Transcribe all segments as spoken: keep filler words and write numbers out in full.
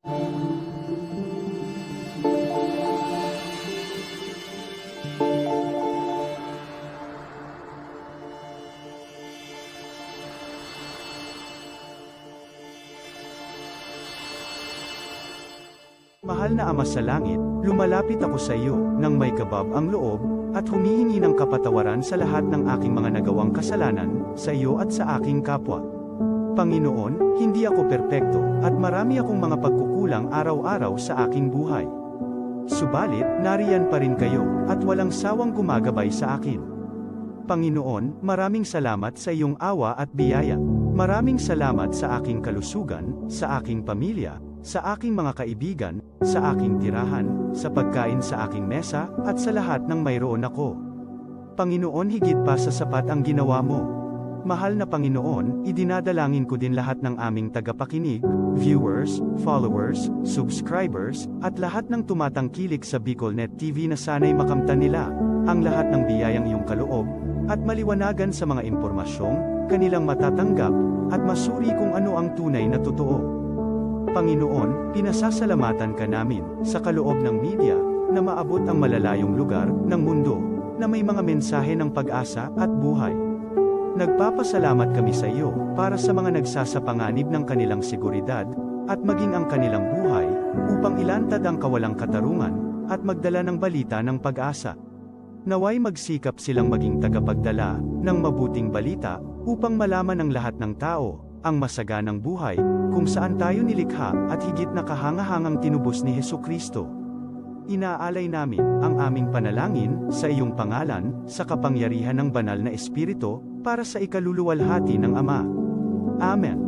Mahal na Ama sa Langit, lumalapit ako sa iyo nang may kabab ang loob, at humihingi ng kapatawaran sa lahat ng aking mga nagawang kasalanan, sa iyo at sa aking kapwa. Panginoon, hindi ako perpekto, at marami akong mga pagkukulang araw-araw sa aking buhay. Subalit, nariyan pa rin kayo, at walang sawang gumagabay sa akin. Panginoon, maraming salamat sa iyong awa at biyaya. Maraming salamat sa aking kalusugan, sa aking pamilya, sa aking mga kaibigan, sa aking tirahan, sa pagkain sa aking mesa, at sa lahat ng mayroon ako. Panginoon, higit pa sa sapat ang ginawa mo. Mahal na Panginoon, idinadalangin ko din lahat ng aming tagapakinig, viewers, followers, subscribers, at lahat ng tumatangkilik sa BicolNet T V na sana'y makamtan nila ang lahat ng biyayang iyong kaloob, at maliwanagan sa mga impormasyong kanilang matatanggap, at masuri kung ano ang tunay na totoo. Panginoon, pinasasalamatan ka namin sa kaloob ng media na maabot ang malalayong lugar ng mundo na may mga mensahe ng pag-asa at buhay. Nagpapasalamat kami sa iyo para sa mga nagsasapanganib ng kanilang seguridad at maging ang kanilang buhay upang ilantad ang kawalang katarungan at magdala ng balita ng pag-asa. Naway magsikap silang maging tagapagdala ng mabuting balita upang malaman ng lahat ng tao ang masaganang buhay kung saan tayo nilikha at higit na kahangahangang tinubos ni Jesu-Cristo. Inaalay namin ang aming panalangin sa iyong pangalan, sa kapangyarihan ng Banal na Espiritu, para sa ikaluluwalhati ng Ama. Amen.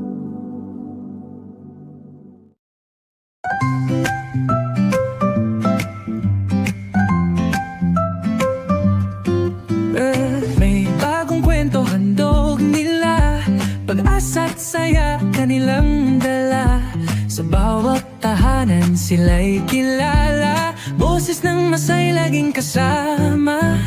Eh, may bagong kwento handog nila, pag-asa't saya kanilang dala. Sa bawat tahanan sila'y kilala, boses ng masay laging kasama.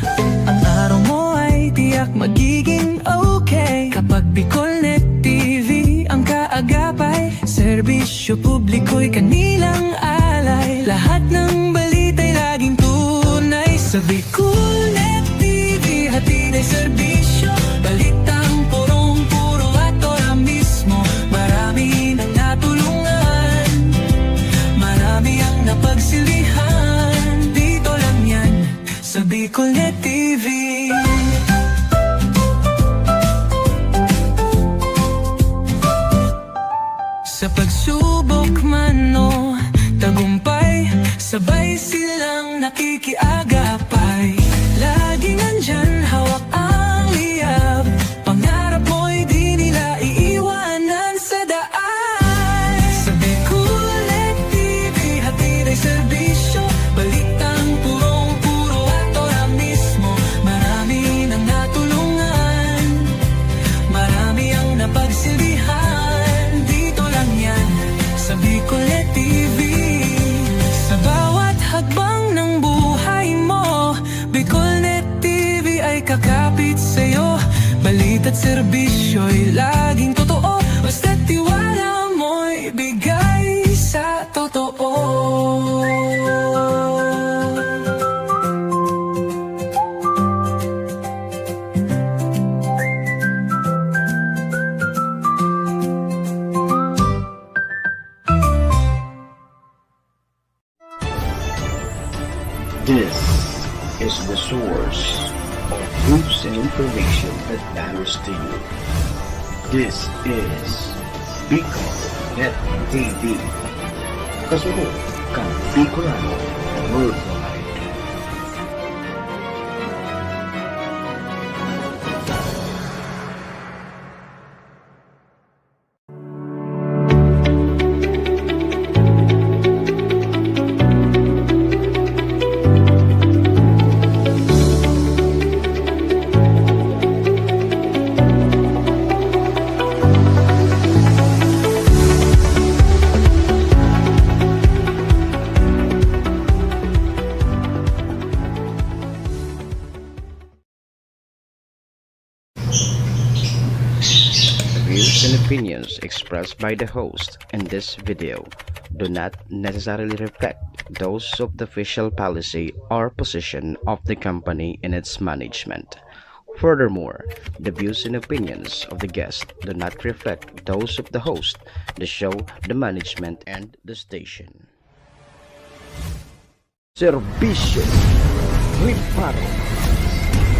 Ang araw mo ay tiyak magiging okay kapag BicolNet T V ang kaagapay. Serbisyo publiko'y kanilang alay. Lahat ng balita'y laging tunay. Sa BicolNet T V, hatid ay serbisyo. Balitang purong-puro at ora mismo. Marami nang natulungan. Marami ang napagsilbihan. Dito lang yan sa BicolNet T V. Sa pagsubok man o tagumpay, sabay silang nakikiagapay. Laging nandyan, hawak ang liyab. Pangarap mo'y di nila iiwanan sa daan. Sa BicolNet T V, hatid ay serbisyo. Balitang purong-puro at ora mismo. Marami nang natulungan. Marami ang napagsilbihan. Dito lang yan sa BicolNet T V. Sa bawat hakbang ng buhay mo, BicolNet T V ay kakapit sa'yo. Balita't serbisyo'y laging totoo. Basta't tiwala mo'y bigay sa totoo. This is the source of news and information that matters to you. This is Bicol Net T V. Kasunod kan Bicolano Worldwide. The views and opinions expressed by the host in this video do not necessarily reflect those of the official policy or position of the company in its management. Furthermore, the views and opinions of the guest do not reflect those of the host, the show, the management, and the station. Serbisyo Reparo.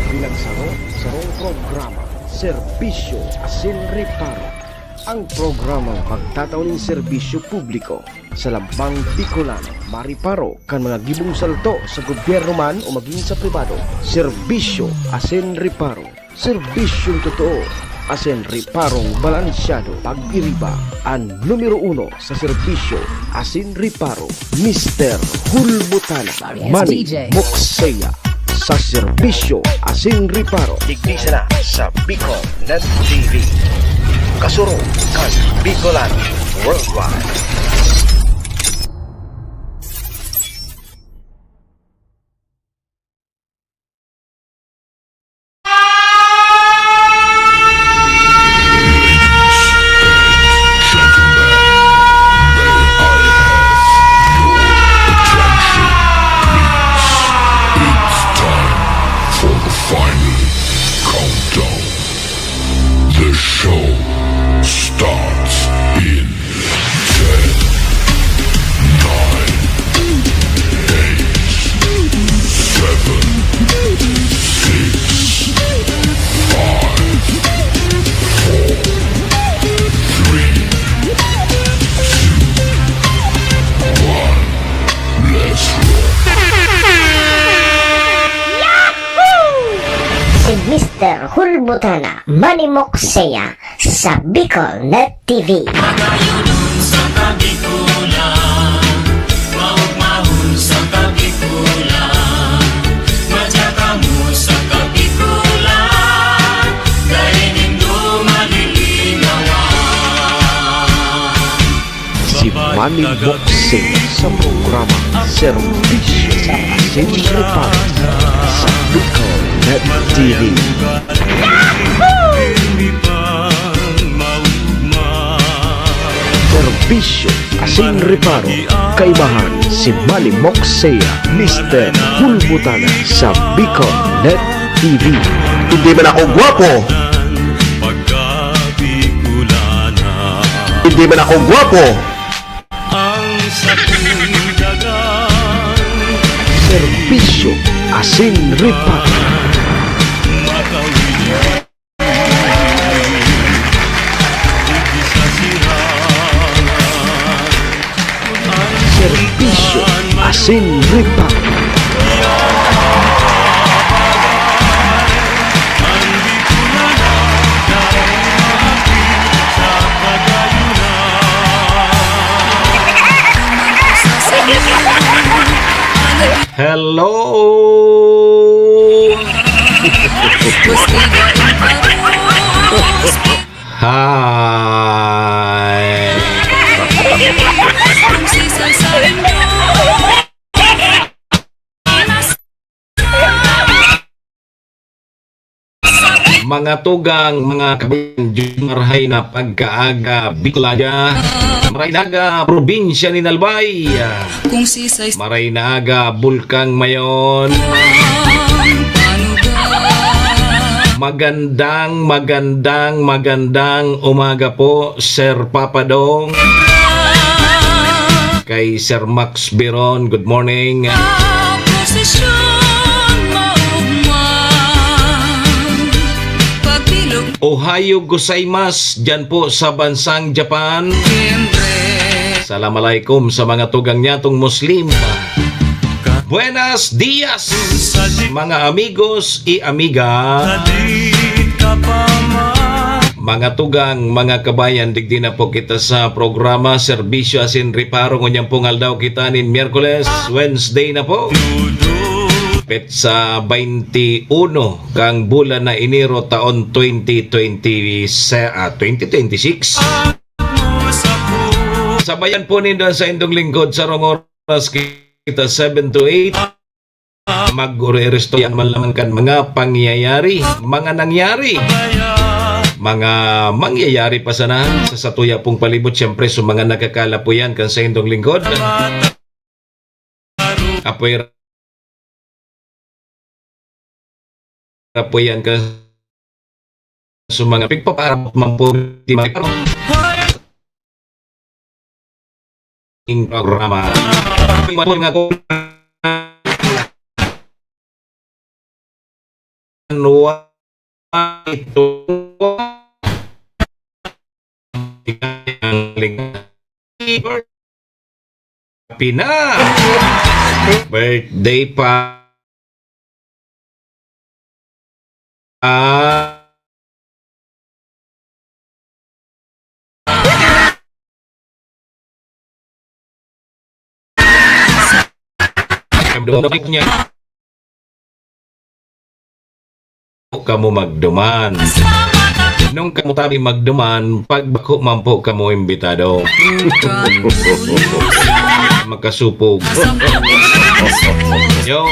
Pinagsaro-sarong programa, Serbisyo asin Reparo. Ang programang magtatao nin serbisyo publiko sa lambang Bicolano, mareparo kan mga gibong salto sa gobyerno man o magin sa pribado. Serbisyo asin Reparo. Serbisyong totoo asin reparong balansyado. Pag-iriba, an numero uno sa serbisyo asin reparo, Mister Hulbutana. Manny Moksea sa serbisyo asin reparo. Digdi sana sa Bicol Net T V. Kasurog kan Bicolano Worldwide. It's time for the final countdown. The show starts in ten, nine, eight, seven, six, five, four, three, two, one. Let's roll. Si Mister Hulbutana, Manny Moksea, sa Bicol Net T V. Magayunon sa Kabikulan, maugmahon sa Kabikulan, madya kamo sa Kabikulan, dai nindo malilinawan. Si Manny Moksea sa programa Serbisyo asin Reparo sa Bicol Net T V. Serbisyo asin Reparo, kaibahan si Manny Moksea, Mister Hulbutana sa Bicol Net T V. Hindi man ako gwapo. Hindi man ako gwapo. Serbisyo asin reparo. Serbisyo asin reparo. Hello! Hi! Mga tugang, mga kabayan, Diyos marahay na pagkaaga, Bicolândia. Maray na aga, probinsya nin Albay. Kung sisay Maray na aga, Bulkang Mayon. Paano ba? Magandang, magandang, magandang umaga po, Sir Papa Dong. Kay Sir Max Biron, good morning. Posisyon maugma. Pagbilog. Ohayo gozaimasu, dyan po sa bansang Japan. Siyempre. Salam alaikum sa mga tugang nyatong Muslim. Buenos dias, mga amigos y amiga. Mga tugang, mga kabayan, digdi na po kita sa programa Serbisyo asin Reparo. Ngunyan pong aldaw kita nin Miyerkules, Wednesday na po. Petsa twenty-one kang bulan na Enero taon twenty twenty, ah, twenty twenty-six. Sabayan po nindo sa indong lingkod sa rong oras kita seven to eight. Mag-ureresto yan man lamang kan mga pangyayari, mga nangyari, mga mangyayari pa sana sa satuya pong palibot, siyempre, sa mga nagkakalapuyan kan saindong lingkod. Apoy Kapuyan ka sa mga pigpapaarap man po di may programa. Pigpapaarap nga ko Pina. Birthday pa. Ah. Kamo magduman. Nung kamo tabi magduman, pagbako man po kamo imbitado. Makasupog. Yo.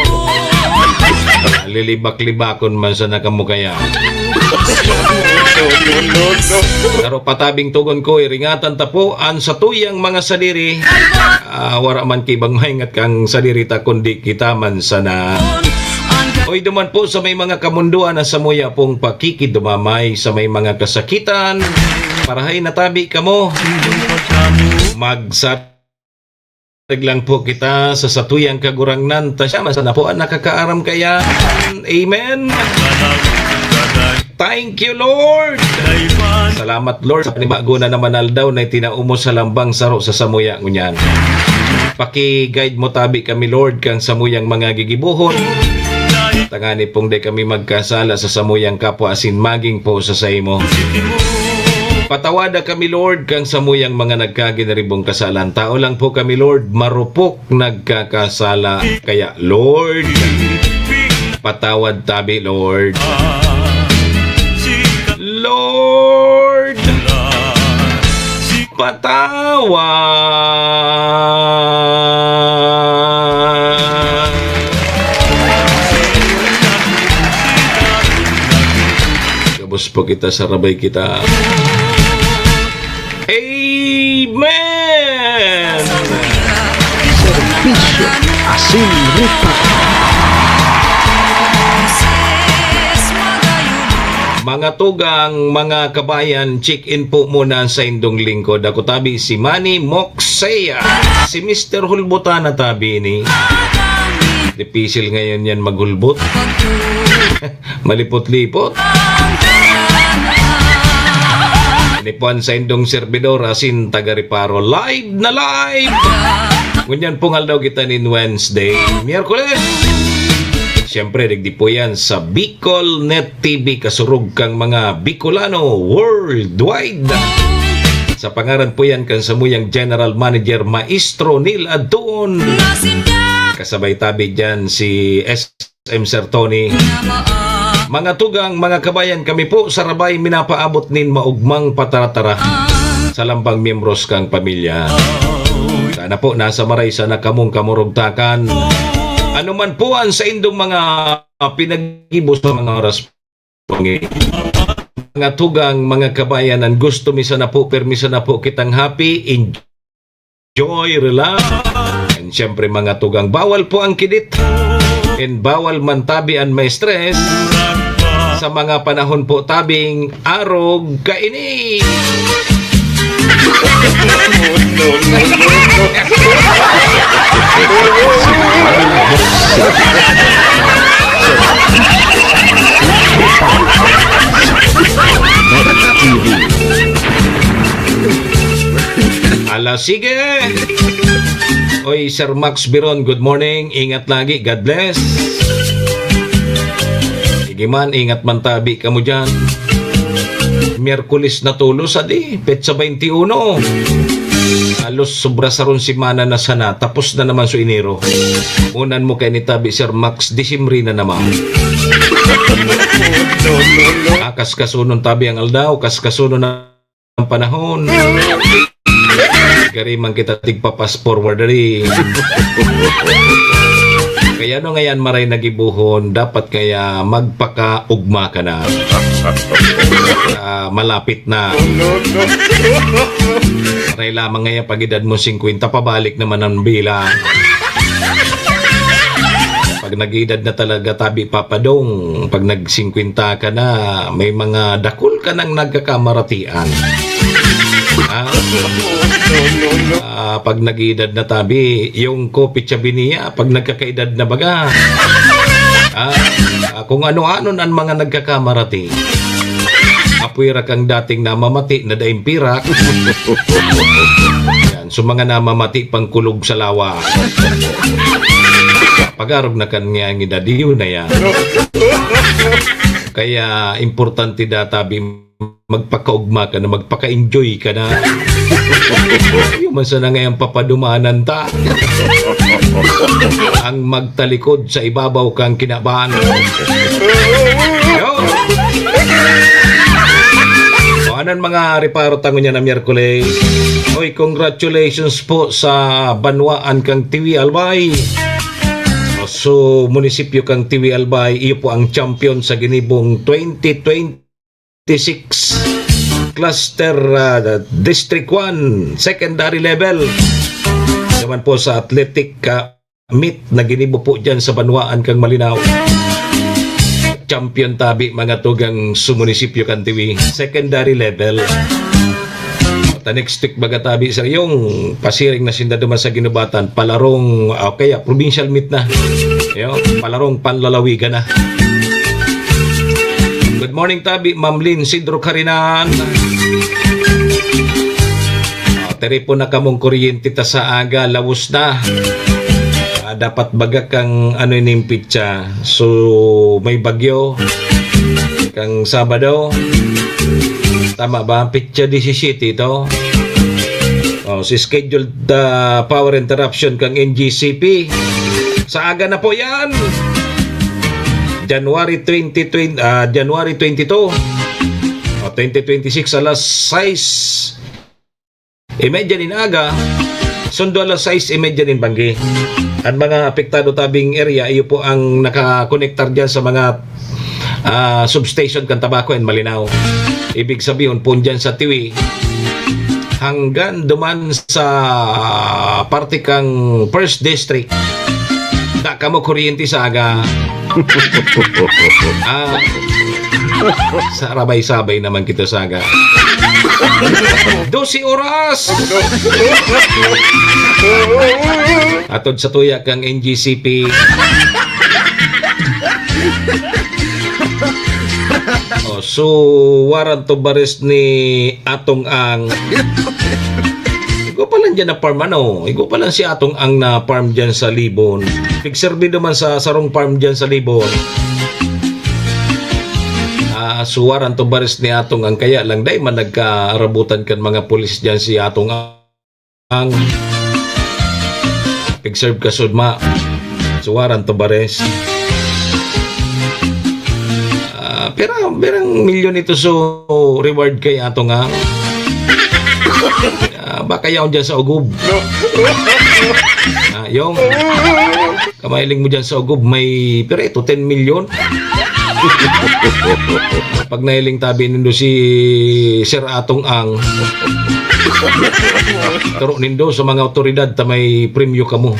Lilibak-libakon man sana kamo kaya. Pero patabing tugon ko, iringatan ta po an satuyang mga sadiri. Ah, wara man ki ibang mahingat kan sadiri ta, kundi kita man sana. Oy, duman po sa may mga kamundoan na samuya pong pakikidumamay sa may mga kasakitan. Parahay na tabi kamo. Magsatag lang po kita sa satuyang Kagurangnan. Ta siya man sana po an nakakaaram kaya. Amen. Thank you, Lord. Salamat, Lord, sa panibago na naman aldaw na itinao mo sa lambang saro sa samuya ngunyan. Paki-guide mo tabi kami, Lord, kan samuyang mga gigibohon. Tangani pong di kami magkasala sa samuyang kapwa asin maging po sa saimo. Patawada kami, Lord, kan samuyang mga nagkaginaribong kasalan. Tao lang po kami, Lord, marupok nagkakasala. Kaya, Lord, patawad tabi, Lord. Lord, patawad. Gabos po kita, sarabay kita. Amen! Serbisyo asin rupa. Mga tugang, mga kabayan, check-in po muna sa indong lingkod. Ako tabi si Manny Moxea. Si Mister Hulbutana tabi ni. Dipisil ngayon yan maghulbot. Malipot-lipot. Ini po an saindong servidor asin taga Reparo. Live na live! Ngunyan pong aldaw kita nin Wednesday, Miyerkules. Siyempre, digdi po yan sa Bicol Net T V, kasurog kang mga Bicolano worldwide. Sa pangaran po yan kan samuyang General Manager, Maestro Neil Adtuon. Kasabay tabi dyan si S M Sir Tony. Mga tugang, mga kabayan, kami po sa Rabay minapaabot nin maugmang pataratara sa lambang miyembros kang pamilya. Sana po nasa maray sana kamong kamurugtakan. Ano man po an saindong mga pinag-ibo sa mga oras po ngayon. Mga tugang, mga kabayan, an gusto mi sana po, pirmi sana po kitang happy, enjoy, relax. And syempre, mga tugang, bawal po ang kidit. And bawal man tabi an ma-stress sa mga panahon po tabing arog kaini. Ala, sige! Oy, Sir Max Biron, good morning. Ingat lagi. God bless. Sige man, ingat man tabi kamo dyan. Miyerkules na tulos, adi, petsa twenty-uno. Halos sobra sarong semana na sana, tapos na naman so Enero. Unan mo kay ni tabi, Sir Max, Disyembre na naman. Ah, kaskasunon tabi ang aldaw, kaskasunon na ang panahon. Gari man kita tigpa-fast forward dali. Kaya ano ngayan, maray na gibohon, dapat kaya magpakaugma ka na. Ah, malapit na. Maray lamang ngayon, pag edad mo singkwenta, pabalik naman ang bilang. Pag nag-edad na talaga, tabi papadong, pag nag-singkwenta ka na, may mga dakul ka nang nagkakamaratian. Ah, ah, pag nag-edad na, tabi, yung kopit siya biniya, pag nagkakaedad na baga. Ah, ah, kung ano-anon ang mga nagkakamarati. Apwera kang dating namamati na daing pirak. Yan, so mga namamati pang kulog sa lawa. Pag-arog na kan nga ang edad, yun na yan. Kaya importante data, bi-, magpakaugma ka na, magpaka-enjoy ka na. Yung man sana ngayang papadumanan ta. Ang magtalikod sa ibabaw kang kinaban. Yo! O, anan mga reparo tango niya na Miyerkules. Oy, congratulations po sa banwaan kang Tiwi Albay. So, munisipyo kang Tiwi Albay, iyo po ang champion sa ginibong twenty twenty-six Cluster, ah, District one, secondary level. Naman po sa athletic, ah, meet na ginibo po dyan sa banwaan kang Malinao. Champion tabi, mga tugang su munisipyo kan Tiwi, secondary level. Ta next week, baga tabi sa yung pasiring na sinda duman sa Ginubatan, palarong, ah, kaya provincial meet na. Yo, palarong panlalawigan na. Good morning, tabi, Ma'am Lynn Sidro Karinan. Ah, teripon na kamong kuryente ta sa aga, lawos na. Ah, dapat baga kang ano ining pitsa. So, may bagyo. Kang Sabado. Tama ba? Pitsa disisyete ito. Oh, si scheduled, ah, power interruption kang N G C P. Sa aga na po yan. January twenty twenty, ah, January twenty-two, ah, twenty twenty-six, alas sais y media nin aga, sundo alas sais y media nin banggi. Ang mga apektado tabing area, iyo po ang nakakonektar dyan sa mga, ah, substation kan Tabaco and Malinao. Ibig sabihin, pon dyan sa Tiwi, hanggang duman sa parte kang First District, da kamo kuryente sa aga. Ah, sarabay-sabay naman kita sa aga. Dose oras! Atod sa tuya kang N G C P. Oh, so, warrant of arrest ni Atong Ang. Igwa pa lang dyan na farm, ano? Igwa pa lang si Atong Ang na farm dyan sa Libon. Pigserbi naman sa sarong farm dyan sa Libon. Ah, so warrant of arrest ni Atong Ang. Kaya lang, dai man nagkaarabutan kan mga pulis dyan si Atong Ang. Pigserve ka sudma. So warrant of arrest. Ah, pira, pirang milyon ito so reward kay Atong Ang. Ah, baka yaon dyan sa ugob. Ah, yung kamahiling mo dyan sa ugob, may pira ito, ten milyon. Pag nahiling tabi nindo si Sir Atong Ang, turo nindo sa mga otoridad ta may premyo kamo.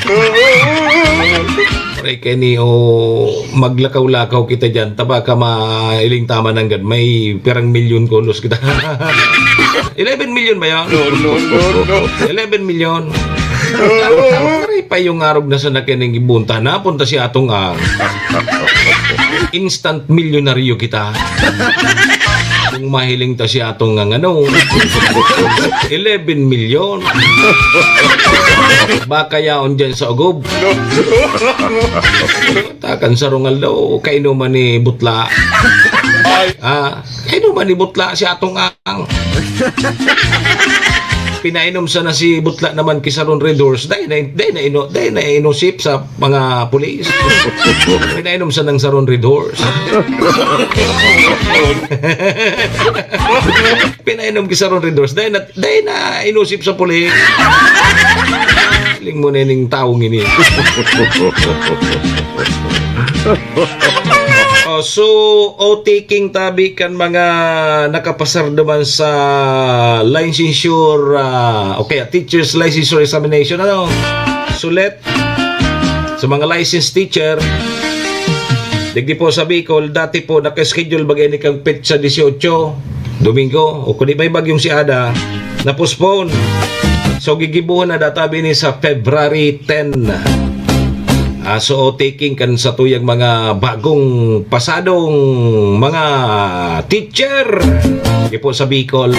Pare, kaya ni, o, maglakaw-lakaw kita dyan. Taba ka mailing tama nanggad. May pirang milyon kulos kita. Eleven million ba yan? No, no, no, no. Eleven million. Pare, pa yung arog na sa nakining ibunta. Napunta si Atong Ang. Instant milyonaryo kita. Kung mahiling ta si Atong Ang ano, eleven million. Baka yaon dyan sa ugob. Takan sa rungal daw, kainuman ni Butla. Ah, kainuman ni Butla si Atong Ang. Pinainom sana si Butla naman ki Saron Red Horse. Dai na, dai na ino-, dai na inusip sa mga pulis. Pinainom sa nang Saron Red Horse. Pinainom ki Saron Red Horse. Dai na, dai na inusip sa pulis. mo na ning taong ini. Oh, so, o taking tabi kan mga nakapasar duman sa licensure, ah, o kaya teacher's licensure examination, ano? Sulet sa mga licensed teacher, digdi po sa Bicol, dati po naka-schedule baga ini kang petsa dieciocho, Domingo, o kundi may bagyong si Ada, na-postpone. So, gigibuhon na data bini sa February ten. Ah, so, taking kan sa tuyang mga bagong pasadong mga teacher. Di po sa Bicol.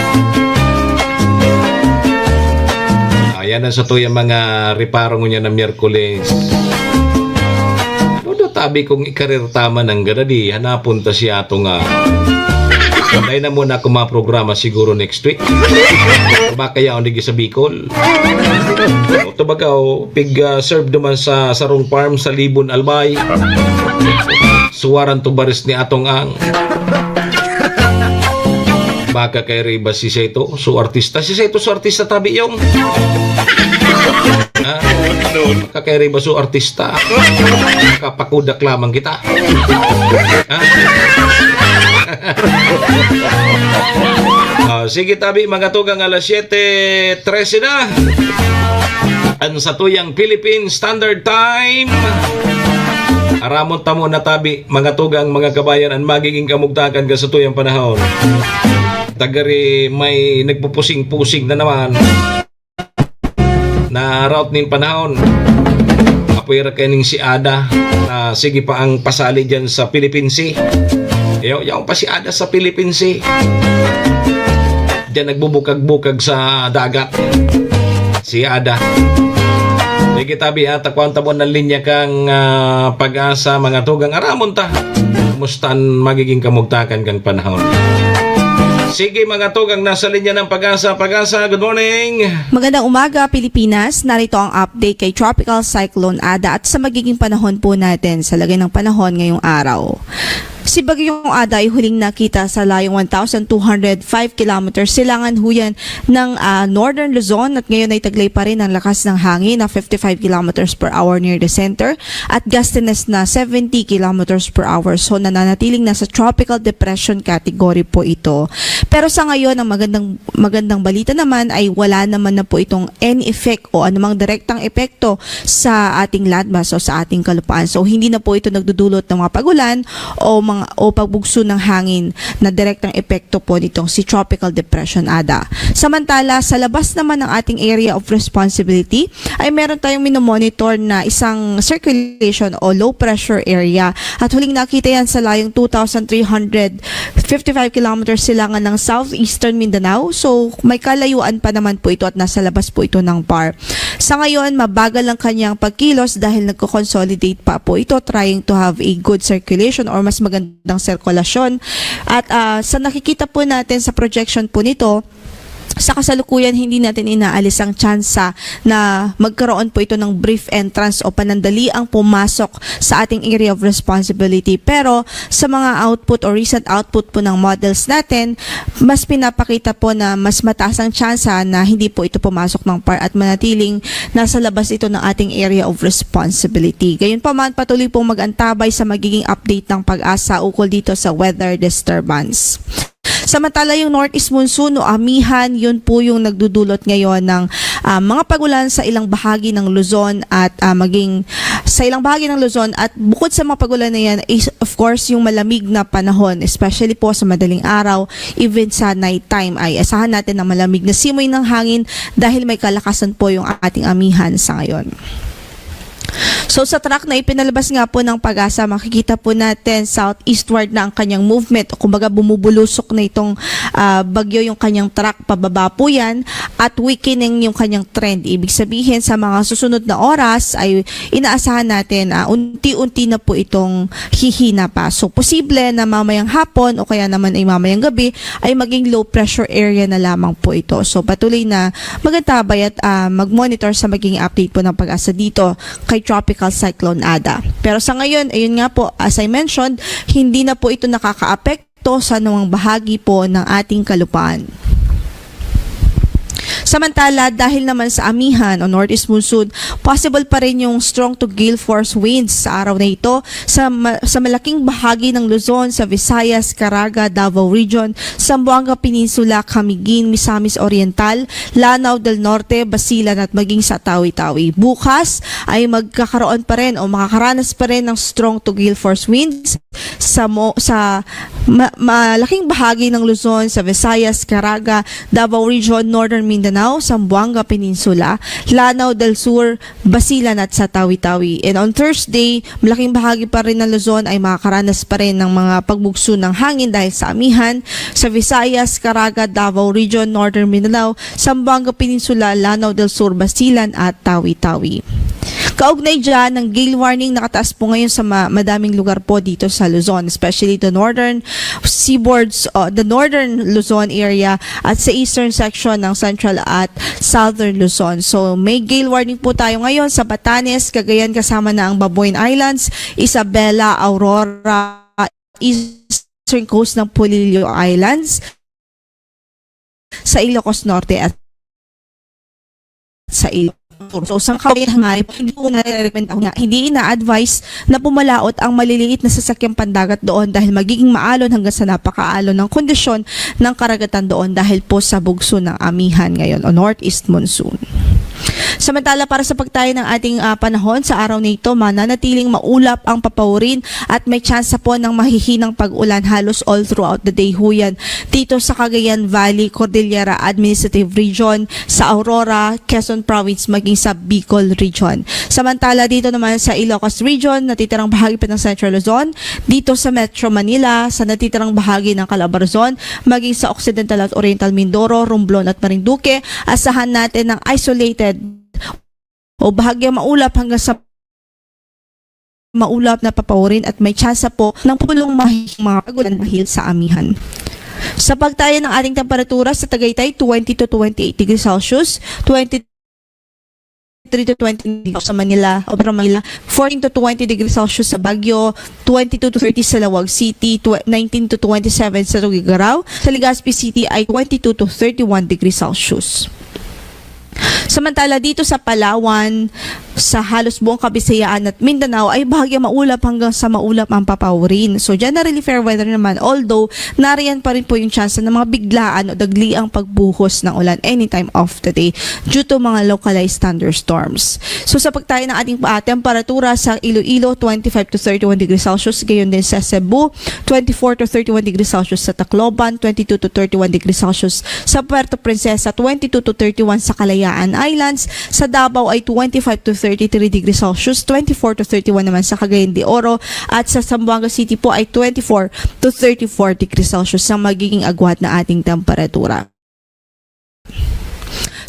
Ayan na sa tuyang mga reparo ngunyan na Miyerkules. Ano daw tabi kong ikarir tama ng gana di? Hanapon ta siya ato nga. Patay na muna ako mga programa siguro next week. Baka yaon digi sa Bicol. O, tabaga, o, pig, ah, serve naman sa sarong farm sa Libon, Albay. Suwaran to baris ni Atong Ang. Baka kay Rivas si Seto, so artista. Si Seto, so artista, tabi yung. Ha? Kakairiba so artista. Kapakudak lamang kita. Ha? Ah, sige, tabi, mga tugang, alas siyete trese na. Ang satuyang Philippine Standard Time. Aramon tamo na tabi, mga tugang, mga kabayan, ang magiging kamugtakan ka sa tuyang panahon. Tagari may nagpupusing-pusing na naman. Na route nin panahon. Apoy ra kaining si Ada na sige pa ang pasali dyan sa Philippine Sea. Yaw, yaw pa si Ada sa Philippine Sea. Diyan nagbubukag-bukag sa dagat. Si Ada. Sige, tabi, ha, takuan ta mo ng linya kang, ah, Pag-asa, mga tugang. Aramon ta. Kumusta ang magiging kamugtakan kang panahon? Sige, mga tugang, nasa linya ng Pag-asa. Pag-asa, good morning. Magandang umaga, Pilipinas. Narito ang update kay Tropical Cyclone Ada at sa magiging panahon po natin sa lagay ng panahon ngayong araw. Si Bagyong Ada ay huling nakita sa layong one thousand two hundred five kilometers silangan huyan ng, ah, Northern Luzon at ngayon ay taglay pa rin ang lakas ng hangin na fifty-five kilometers per hour near the center at gustiness na seventy kilometers per hour. So, nananatiling nasa tropical depression category po ito. Pero sa ngayon, ang magandang, magandang balita naman ay wala naman na po itong any effect o anumang direktang epekto sa ating landmass o sa ating kalupaan. So, hindi na po ito nagdudulot ng mga pagulan o mga, o pagbugso ng hangin na direktang epekto po nitong si Tropical Depression Ada. Samantala, sa labas naman ng ating area of responsibility, ay meron tayong minomonitor na isang circulation o low pressure area. At huling nakita yan sa layong two thousand three hundred fifty-five kilometers silangan ng southeastern Mindanao. So, may kalayuan pa naman po ito at nasa labas po ito ng par. Sa ngayon, mabagal ang kanyang pagkilos dahil nagko-consolidate pa po ito, trying to have a good circulation or mas magandang sirkulasyon. At, ah, sa nakikita po natin sa projection po nito, sa kasalukuyan, hindi natin inaalis ang tsansa na magkaroon po ito ng brief entrance o panandaliang pumasok sa ating area of responsibility. Pero sa mga output o recent output po ng models natin, mas pinapakita po na mas mataas ang tsansa na hindi po ito pumasok ng par at manatiling nasa labas ito ng ating area of responsibility. Gayunpaman, patuloy pong mag-antabay sa magiging update ng Pag-asa ukol dito sa weather disturbance. Samantala, yung northeast monsoon o amihan, yun po yung nagdudulot ngayon ng, ah, mga pagulan sa ilang bahagi ng Luzon at, ah, maging sa ilang bahagi ng Luzon. At bukod sa mga pagulan na yan, is, of course, yung malamig na panahon, especially po sa madaling araw, even sa night time, ay asahan natin ng malamig na simoy ng hangin dahil may kalakasan po yung ating amihan sa ngayon. So, sa track na ipinalabas nga po ng Pag-asa, makikita po natin southeastward na ang kanyang movement. O kumbaga, bumubulusok na itong, ah, bagyo, yung kanyang track, pababa po yan, at weakening yung kanyang trend. Ibig sabihin, sa mga susunod na oras ay inaasahan natin, ah, unti-unti na po itong hihina pa. So, posible na mamayang hapon o kaya naman ay mamayang gabi ay maging low pressure area na lamang po ito. So, patuloy na mag-antabay at, ah, mag-monitor sa magiging update po ng Pag-asa dito kay Tropical Cyclone Ada. Pero sa ngayon, ayun nga po, as I mentioned, hindi na po ito nakakaapekto sa anumang bahagi po ng ating kalupaan. Samantala, dahil naman sa amihan o northeast monsoon, possible pa rin yung strong to gale force winds sa araw na ito sa, ma- sa malaking bahagi ng Luzon, sa Visayas, Caraga, Davao Region, Zamboanga Peninsula, Camiguin, Misamis Oriental, Lanao del Norte, Basilan at maging sa Tawi-Tawi. Bukas ay magkakaroon pa rin o makakaranas pa rin ng strong to gale force winds sa mo sa ma- malaking bahagi ng Luzon, sa Visayas, Caraga, Davao Region, Northern Mindanao, Zamboanga Peninsula, Lanao del Sur, Basilan at sa Tawi-Tawi. And on Thursday, malaking bahagi pa rin ng Luzon ay makakaranas pa rin ng mga pagbugso ng hangin dahil sa amihan sa Visayas, Caraga, Davao Region, Northern Mindanao, Zamboanga Peninsula, Lanao del Sur, Basilan at Tawi-Tawi. Kaugnay dyan, ng gale warning nakataas po ngayon sa ma- madaming lugar po dito sa Luzon, especially the northern seaboards, uh, the northern Luzon area at sa eastern section ng central at southern Luzon. So may gale warning po tayo ngayon sa Batanes, Cagayan kasama na ang Babuyan Islands, Isabela, Aurora, eastern coast ng Polillo Islands, sa Ilocos Norte at sa Ilocos Sur. So, sa kawihan nga, hindi po nare-recommend ako na, hindi ina-advise na pumalaot ang maliliit na sasakyang pandagat doon dahil magiging maalon hanggang sa napakaalon ng kondisyon ng karagatan doon dahil po sa bugso ng amihan ngayon o northeast monsoon. Samantala, para sa pagtayo ng ating ah, panahon sa araw na ito, mananatiling maulap ang papawirin at may tsansa po ng mahihinang pag-ulan halos all throughout the day ho yan dito sa Cagayan Valley, Cordillera Administrative Region, sa Aurora, Quezon Province, maging sa Bicol Region. Samantala dito naman sa Ilocos Region, natitirang bahagi pa ng Central Luzon, dito sa Metro Manila, sa natitirang bahagi ng Calabarzon, maging sa Occidental at Oriental Mindoro, Romblon at Marinduque, asahan natin ng isolated o bahagyang maulap hanggang sa maulap na papawirin at may tsansa po ng pulong mahihing mga pag-ulan dahil sa amihan. Sa pagtayo ng ating temperatura sa Tagaytay, twenty to twenty-eight degrees Celsius, twenty-three to twenty sa Manila, o Manila, fourteen to twenty degrees Celsius sa Baguio, twenty-two to thirty sa Laoag City, tw- nineteen to twenty-seven sa Tuguegarao, sa Legazpi City ay twenty-two to thirty-one degrees Celsius. Samantala dito sa Palawan, sa halos buong Kabisayaan at Mindanao ay bahagyang maulap hanggang sa maulap ang papawirin. So generally fair weather naman, although nariyan pa rin po yung tsansa ng mga biglaan o dagliang pagbuhos ng ulan anytime of the day due to mga localized thunderstorms. So sa pagtayo ng ating ah, temperatura sa Iloilo, twenty-five to thirty-one degrees Celsius, gayon din sa Cebu, twenty-four to thirty-one degrees Celsius, sa Tacloban, twenty-two to thirty-one degrees Celsius, sa Puerto Princesa, twenty-two to thirty-one sa Kalayaan Islands, sa Davao ay twenty-five to thirty-three degrees Celsius, twenty-four to thirty-one naman sa Cagayan de Oro, at sa Zamboanga City po ay twenty-four to thirty-four degrees Celsius ang magiging agwat na ating temperatura.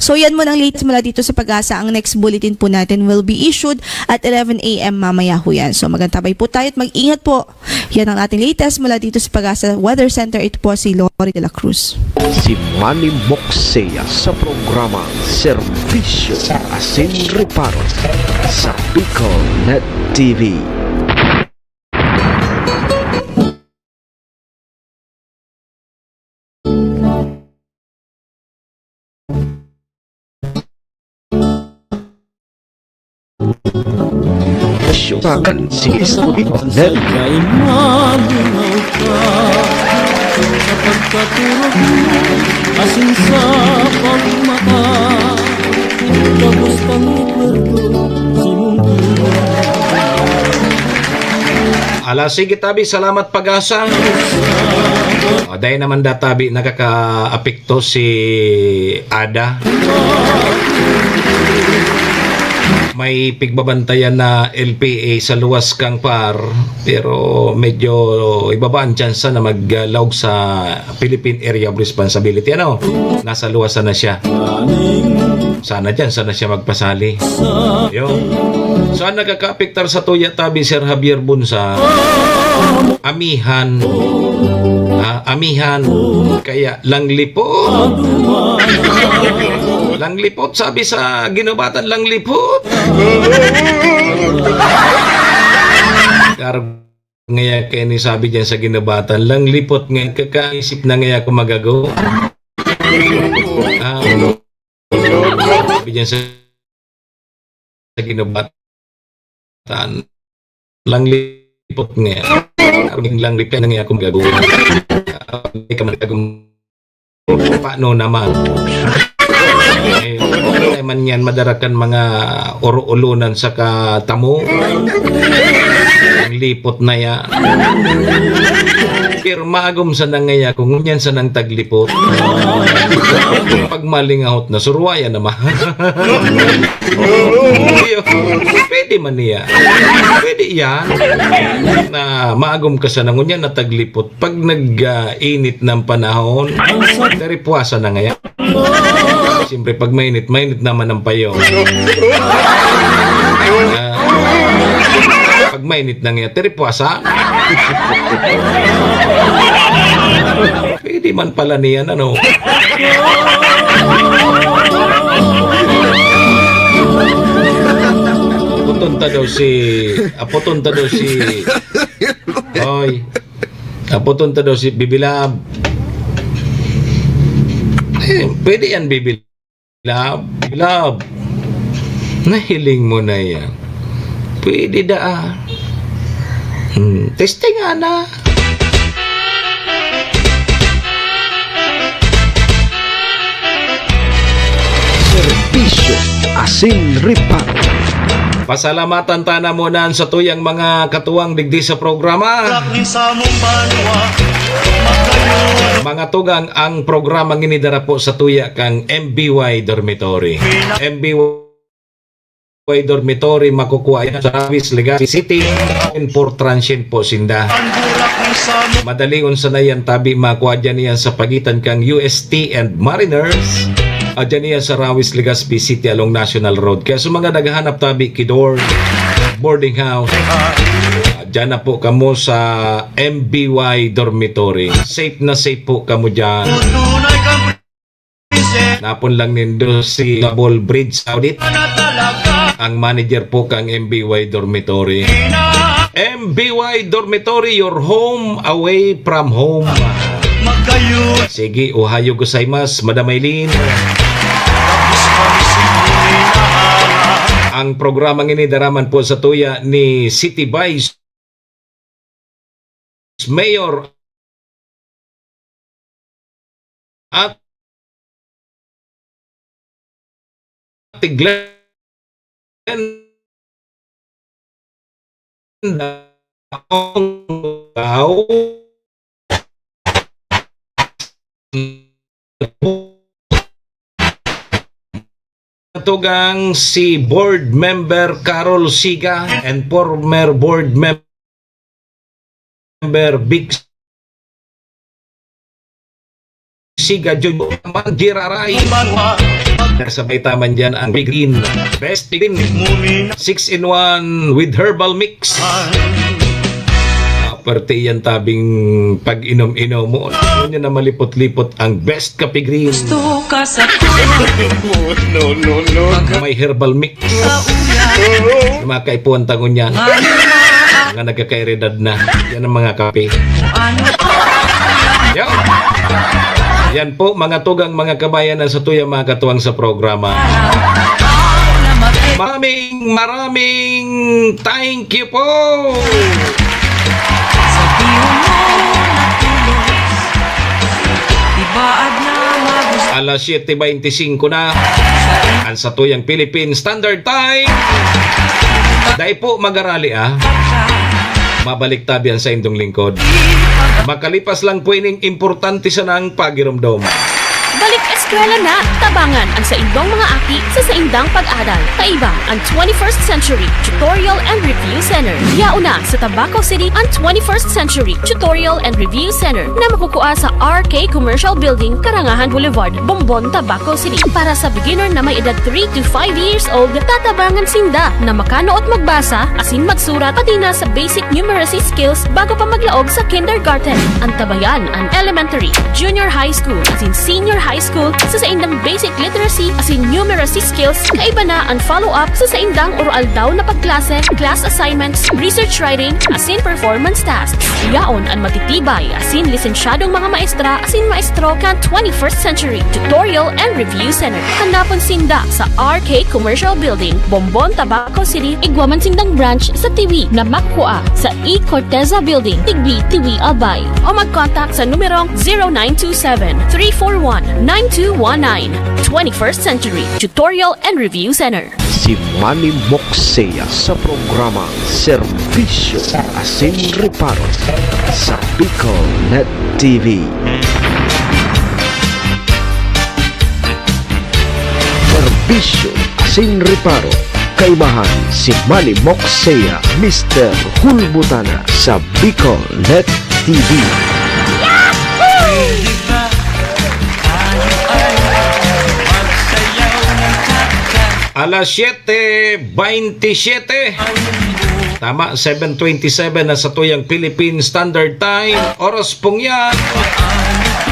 So yan muna ang latest mula dito sa Pag-asa. Ang next bulletin po natin will be issued at eleven a m mamaya ho yan. So magantabay po tayo at mag-ingat po. Yan ang ating latest mula dito sa Pag-asa Weather Center. Ito po si Lori de la Cruz. Si Manny Moxea sa programa Serbisyo Asin Reparo sa Bicol Net T V. Sa kan si Isabel. Sa pagkaturog mo, asin sa pagmata, gabos pang recuerdo, si Mungkin. Ala, sige, tabi. Salamat, Pag-asa. O, dahil naman da, tabi, nakakaapekto si Ada. May pigbabantayan na L P A sa luwas kang par, pero medyo ibaba ang tsansa na maglaog sa Philippine Area of Responsibility. Ano? Nasa luwas na siya. Sana dyan, sana siya magpasali. Yo. So, ang nakakaapektar sa tuya, tabi, Sir Javier Bunsa, amihan. Ah, amihan. Kaya, langlipot. Langlipot, sabi sa ginubatan, langlipot. Kar- ngaya kayo ni sabi dyan sa ginubatan, langlipot nga, kakaisip na ngaya ako magago. Ah, diyan sa, sa ginubatan. Langlipot nga. Langlipot na nga akong gagawin. Ah, di ka man gagawin. Paano naman? Eh, ay man yan, madara kan mga oro-olonan sa katamo. Ang lipot na ya. Pero maagom sa nangaya kung ngunyan sa nang taglipot. Pag malingahot na, surwayan naman. Iyo, pwede man niya. Pwede yan. Na maagom ka sa nangunyan na taglipot. Pag nag, ah, init ng panahon, dari puwasa na ngayon. Siyempre, pag mainit, mainit naman ang payo. Ah, pag mainit na ngayon, dari puwasa. Pwede man pala niyan, ano? Apoton ta daw si, apoton ta daw si, oy, apoton ta daw si Bibilab. Eh, pwede yan, Bibilab. Bibilab. Nahiling mo na yan. Pwede da, ah. Hmm, testing nga na. Serbisyo asin reparo. Pasalamatan ta na muna an satuyang mga katuwang digdi sa programa. Mga tugang, ang programa ngini dara po sa tuya kang M B Y Dormitory. M B Y Dormitory, makukua yan sa Rawis, Legazpi City. In for transient po sinda. Madali unsa na yan, tabi, makua dyan yan sa pagitan kang U S T and Mariners. Ah, dyan yan sa Rawis, Legazpi City along National Road. Kaya sa mga naghahanap, tabi, kidor, boarding house, ah, dyan na po kamo sa M B Y Dormitory. Safe na safe po kamo dyan. Napon lang nindo si Double Bridge Audit, ang manager po kang M B Y Dormitory. M B Y Dormitory, your home away from home. Sige, ohayo gozaimasu, Madam Aileen. Ang programang ini dara man po sa tuya ni City Vice Mayor at Tiglen Daong Tao. Tugang si Board Member Carol Siga and former Board Member Vic Siga Junior, Manjiraray. Nasabay taman dyan ang Big Green. Best Green. Six in one with herbal mix. Ah, pwerte yan tabing pag-inom-inom mo. Ano nyo na malipot-lipot ang Best Kape Green. Gusto ka sa No, no, no. May herbal mix. Sa ulan. Yung mga kaipuhan tangon yan. Ano na? Mga nagkakaeredad na. Yan ang mga kape. Ano? Yo! Yan po, mga tugang, mga kabayan, ang satuya, mga katuwang sa programa. Maraming, maraming thank you po! Sa pihon mo natulog, ibaad na magusto. Alas siyete beintisingko na. Ang satuyang Philippine Standard Time. Dai po magarali, ah. Mabalik tabi ang saindong lingkod. Makalipas lang po ining importante sanang pagiromdom. Balik eskwela na! Tabangan ang saindong mga aki sa saindang pag-aral. Kaiba ang twenty-first Century Tutorial and Review Center. Yaon na sa Tabaco City ang twenty-first Century Tutorial and Review Center na makukua sa R K Commercial Building, Karangahan Boulevard, Bombon, Tabaco City. Para sa beginner na may edad three to five years old, tatabangan sinda na makanood magbasa asin magsurat, pati na sa basic numeracy skills bago pa maglaog sa kindergarten. Antabayan an elementary, junior high school, asin senior high school Sa saindang basic literacy asin numeracy skills, kaiba na an follow-up sa saindang oro-aldaw na pagklase, class assignments, research writing, asin performance tasks. Yaon an matitibay asin lisensyadong mga maestra asin maestro kan twenty-first Century Tutorial and Review Center. Hanapon sinda sa R K Commercial Building, Bombon, Tabaco City, igwa man sindang branch sa Tiwi na makukua sa E Corteza Building, Tigbi, Tiwi, Albay. O mag-contact sa numerong zero nine two seven, three four one, nine two one nine. Twenty-first Century Tutorial and Review Center. Si Manny Moksea sa programang Serbisyo asin Reparo sa Bicol Net T V. Serbisyo asin Reparo, kaimahan si Manny Moksea, Mister Hulbutana sa Bicol Net T V. Alas siyete baynte siyete. Tama, seven twenty-seven na sa tuyang Philippine Standard Time. Oras pong yan.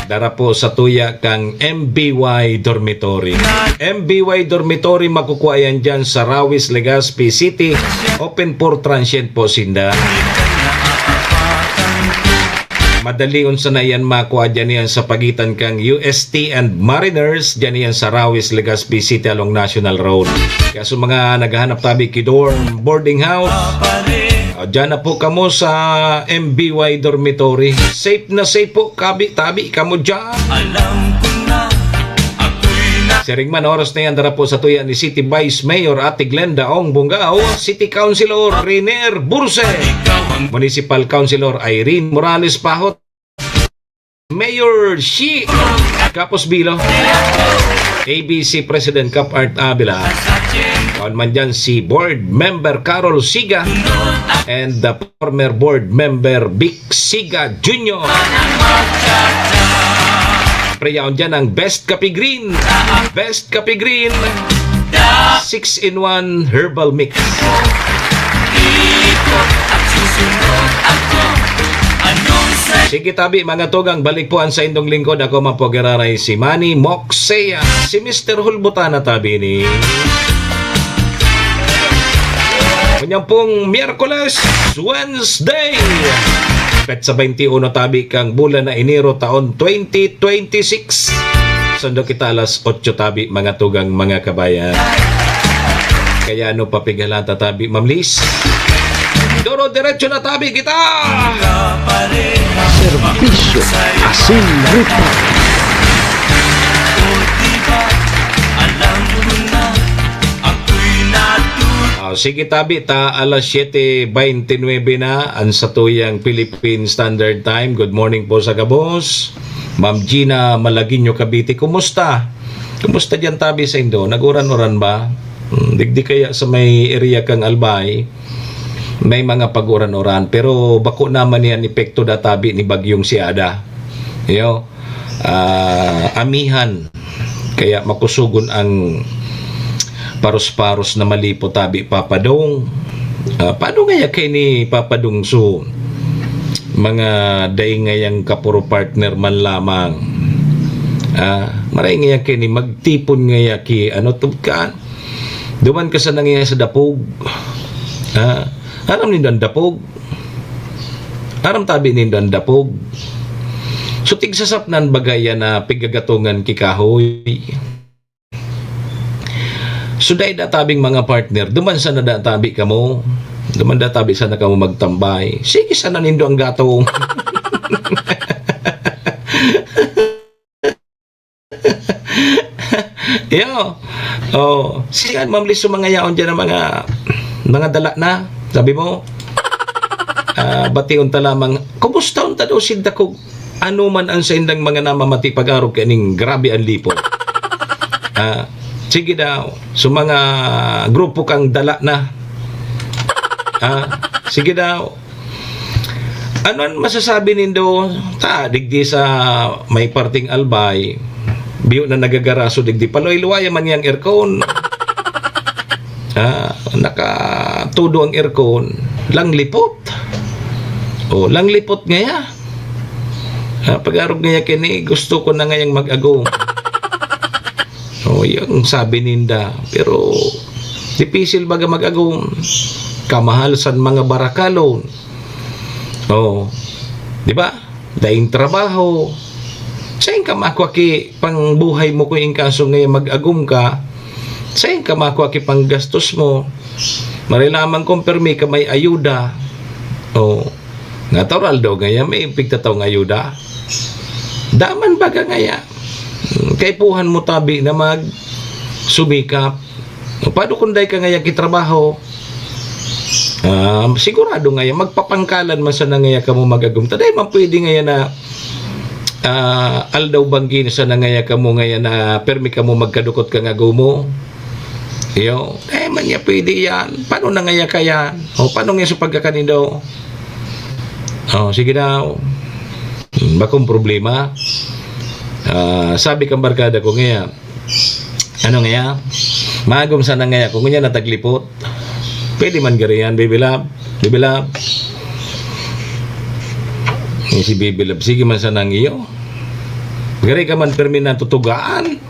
Dara po sa tuya kang M B Y Dormitory. M B Y Dormitory, makukuha yan dyan sa Rawis, Legazpi City. Open for transient po sinda. Madalion sana yan makua dyan yan sa pagitan kang U S T and Mariners, dyan yan sa Rawis, Legazpi City along National Road. Kaya sa mga naghahanap tabi ki dorm, boarding house, ah, dyan na po kamo sa M B Y Dormitory. Safe na safe po, kabi-tabi kamo dyan. Alam ko na, ako'y na Siring man, oras na yan, dara po sa tuya ni City Vice Mayor Ate Glenda Ong Bungao, City Councilor Riner Burse, Municipal Councilor Irene Morales Pahot, Mayor Shi Capos Bilo, A B C President Cap Art Avila, kaon man dyan si Board Member Carol Siga, and the former Board Member Vic Siga Junior. Siyempre, yaon dyan ang Best Kape Green. Best Kape Green, six-in-one herbal mix. Sige tabi, mga tugang, balik po ang saindong lingkod. Ako man po giraray si Manny Moksea, si Mister Hulbutana tabi ni. Kanyang pong Miyerkules, Wednesday, petsa baynte uno tabi kang bulan na Enero, taon twenty twenty-six. Sundo kita alas otso tabi, mga tugang, mga kabayan. Kaya ano pa pigalata tabi, Ma'am Liz? Duro diretso na tabi kita! Serbisyo asin reparo. Ah, sige tabi ta, alas siyete baynte nuebe na, ang satuyang Philippine Standard Time. Good morning po sa gabos. Ma'am Gina Malagueño, Cavite, kumusta? Kumusta diyan tabi sa indo? Nag-uran-uran ba? Hmm, digdi kaya sa may area kang Albay, may mga pag-uran-uran, pero bako naman yan epekto da tabi ni Bagyong Siada. Yo, ah, amihan. Kaya makusugon ang paros-paros na malipot tabi, Papa Dong. Ah, paano ngaya kay ni Papa Dong su mga daing ngayang kapuro partner man lamang? Ah, maray ngaya kay ni magtipon ngaya ki, ano, tubkan. Duman ka sa nangyayari sa dapog. Ah, aram nindo ang dapog? Aram tabi nindo ang dapog? So, tigsasapnan baga yan na pigagatongan ki kahoy. So, dai da tabing mga partner, duman sana da tabi kamo. Duman da tabi sana kamo magtambay. Sige sana nindo ang gatong. Yo. Oh, sige, Ma'am Liz, so mga yaon dyan ang mga, mga dala na, sabi mo, ah, bation ta lamang, kumusta unta daw sinda kung ano man ang saindang mga namamati pag-arog kaning grabe ang lipot? Ah, sige daw, so mga grupo kang dala na. Ah, sige daw. Ano an masasabi nindo? Ta, digdi sa may parteng Albay, biyo na nagagaraso digdi, paluway-luwaya man yang aircon. Ah, nakatudo ang aircon. Langlipot. Oh, langlipot ngaya. Ah, pag-arog ngaya kini, gusto ko na ngayang mag-agom. O, yung sabi ninda. Pero, dipisil baga mag-agom. Kamahal san mga barakalon. O, di ba? Daing trabaho. Sain ka makua ki pangbuhay mo kung in kaso nga mag-agom ka? Sain ka makua ki panggastos mo? Maray lamang kung permi ka may ayuda. O, natural daw ngaya, may pigtataw nga ayuda. Daman baga ngaya. Kaipuhan mo tabi na mag sumikap. Paano kung dai ka ngaya kitrabaho? Ah, sigurado ngaya, magpapangkalan man sana ngaya kamo mag-agom. Ta dai man pwede ngaya na, ah, aldaw banggi na sana ngaya kamo ngaya na permi kamo magkadukot kan agom mo. Iyo, dai man niya pwede yan. Paano na ngaya kayan? O, paano ngaya sa pagkakanindo? O, sige daw. Hmm, bakong problema. Ah, sabi kang barkada ko ngaya, ano ngaya? Magom sana ngaya kung ngunyan nataglipot. Pwede man gari yan, baby love. Baby love. Eh, si baby love, sige man sana ang iyo. Gari ka man permi na tutugaan.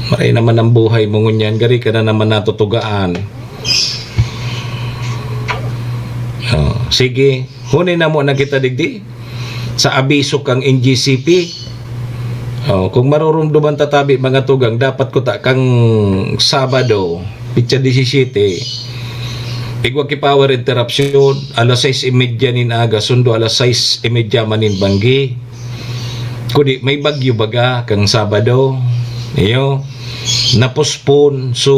Maray naman ang buhay mo ngunyan, gari ka na naman natutugaan. O, sige, huni na mo na kita digdi sa abiso kang N G C P. O, kung marurumduman tatabi mga tugang, dapat kuta kang Sabado, pitsa disisiyete, igwa ki power interruption, alas sais y media nin aga, sundo alas sais y media man nin banggi. Kundi may bagyo baga kang Sabado, iyo, na-postpone. So,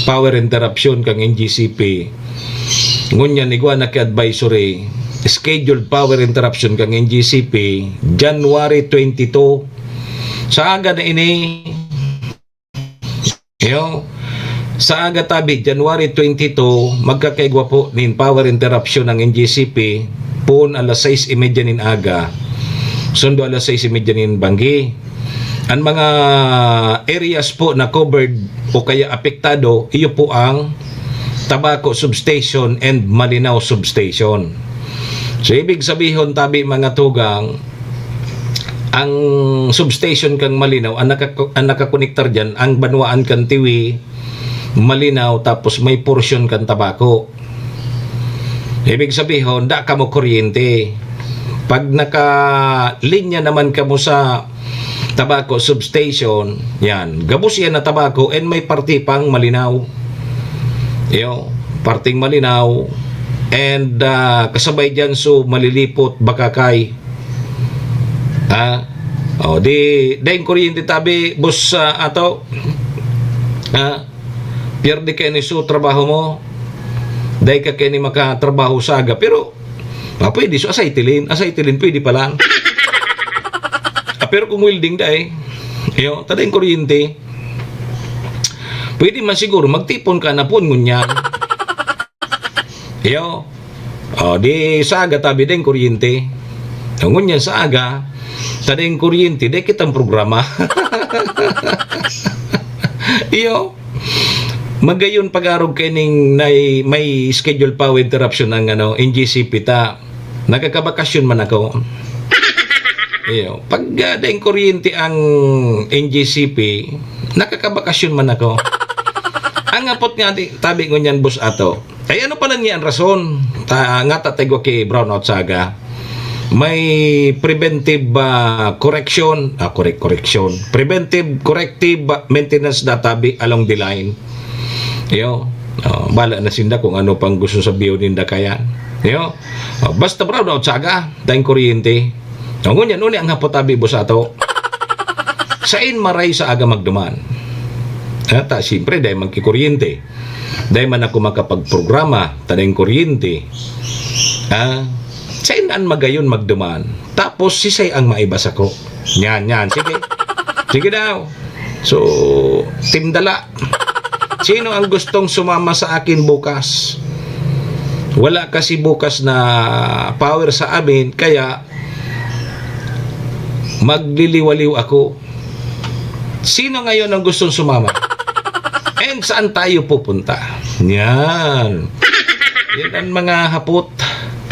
power interruption kang N G C P. Ngunyan, igwa na ki advisory, scheduled power interruption kang N G C P, January twenty-two. Sa aga na ini, Yo, sa aga tabi, January twenty-two, magkakaigwa po nin power interruption ang N G C P, poon alas sais y media nin aga, sundo alas sais y media nin banggi. Ang mga areas po na covered o kaya apektado, iyo po ang Tabaco Substation and Malinao Substation. So, ibig sabihon, tabi, mga tugang, ang substation kang Malinao, ang naka-, ang nakakonektar diyan, ang banwaan kan Tiwi, Malinao, tapos may porsyon kan Tabaco. Ibig sabihon, da kamo kuryente. Pag nakalinya naman kamo sa Tabaco Substation, yan, gabos yan na Tabaco and may parte pang Malinao. Yo, parteng Malinao. And, ah, kasabay diyan, so, Malilipot, Bakakay. Ha? O, di, daing kuryente tabi, boss, ah, ato. Ha? Pierde ka ni so trabaho mo. Dai ka kini makatrabaho sa aga. Pero, ah, pwede. So, asay tilin. Asay tilin, pwede pa lang. Ah, pero kung welding, dai. Yo, ta daing kuryente. Pwede man siguro, magtipon ka na pon ngunyan. Iyo. O, di sa aga tabi daing kuryente. O, ngunyan sa aga, ta daing kuryente, dai kitang programa. Iyo. Magayon pag-arog kaining nay-, may schedule power interruption ang, ano, N G C P ta. Nakakabakasyon man ako. Iyo. Pag, ah, daing kuryente ang N G C P, nakakabakasyon man ako. Ang apot nga di, tabi ngunyan, boss, ato. Ay, ano pala niya ang rason? Ta-, nga tatay ko ki brownout sa aga. May preventive, ah, correction, ah, correct, correction. Preventive, corrective, ah, maintenance data bi along the line. Yo, oh, bala na sinda kung ano pang gusto sabihon ninda kaya. Yo, oh, basta brownout sa aga, daing kuryente. Oh, ngunyan, uni ang hapot tabi, boss, ato. Sain maray sa aga magduman? Ata, siyempre, dai man ki kuryente. Dai man ako makapagprograma, ta daing kuryente. Ah, sain an magayon magduman? Tapos, sisay ang maiba sako? Yan, yan. Sige. Sige daw. So, Team Dala, sino ang gustong sumama sa akin bukas? Wala kasi bukas na power sa amin, kaya magliliwaliw ako. Sino ngayon ang gustong sumama? And saan tayo pupunta? Yan. Yan ang mga hapot.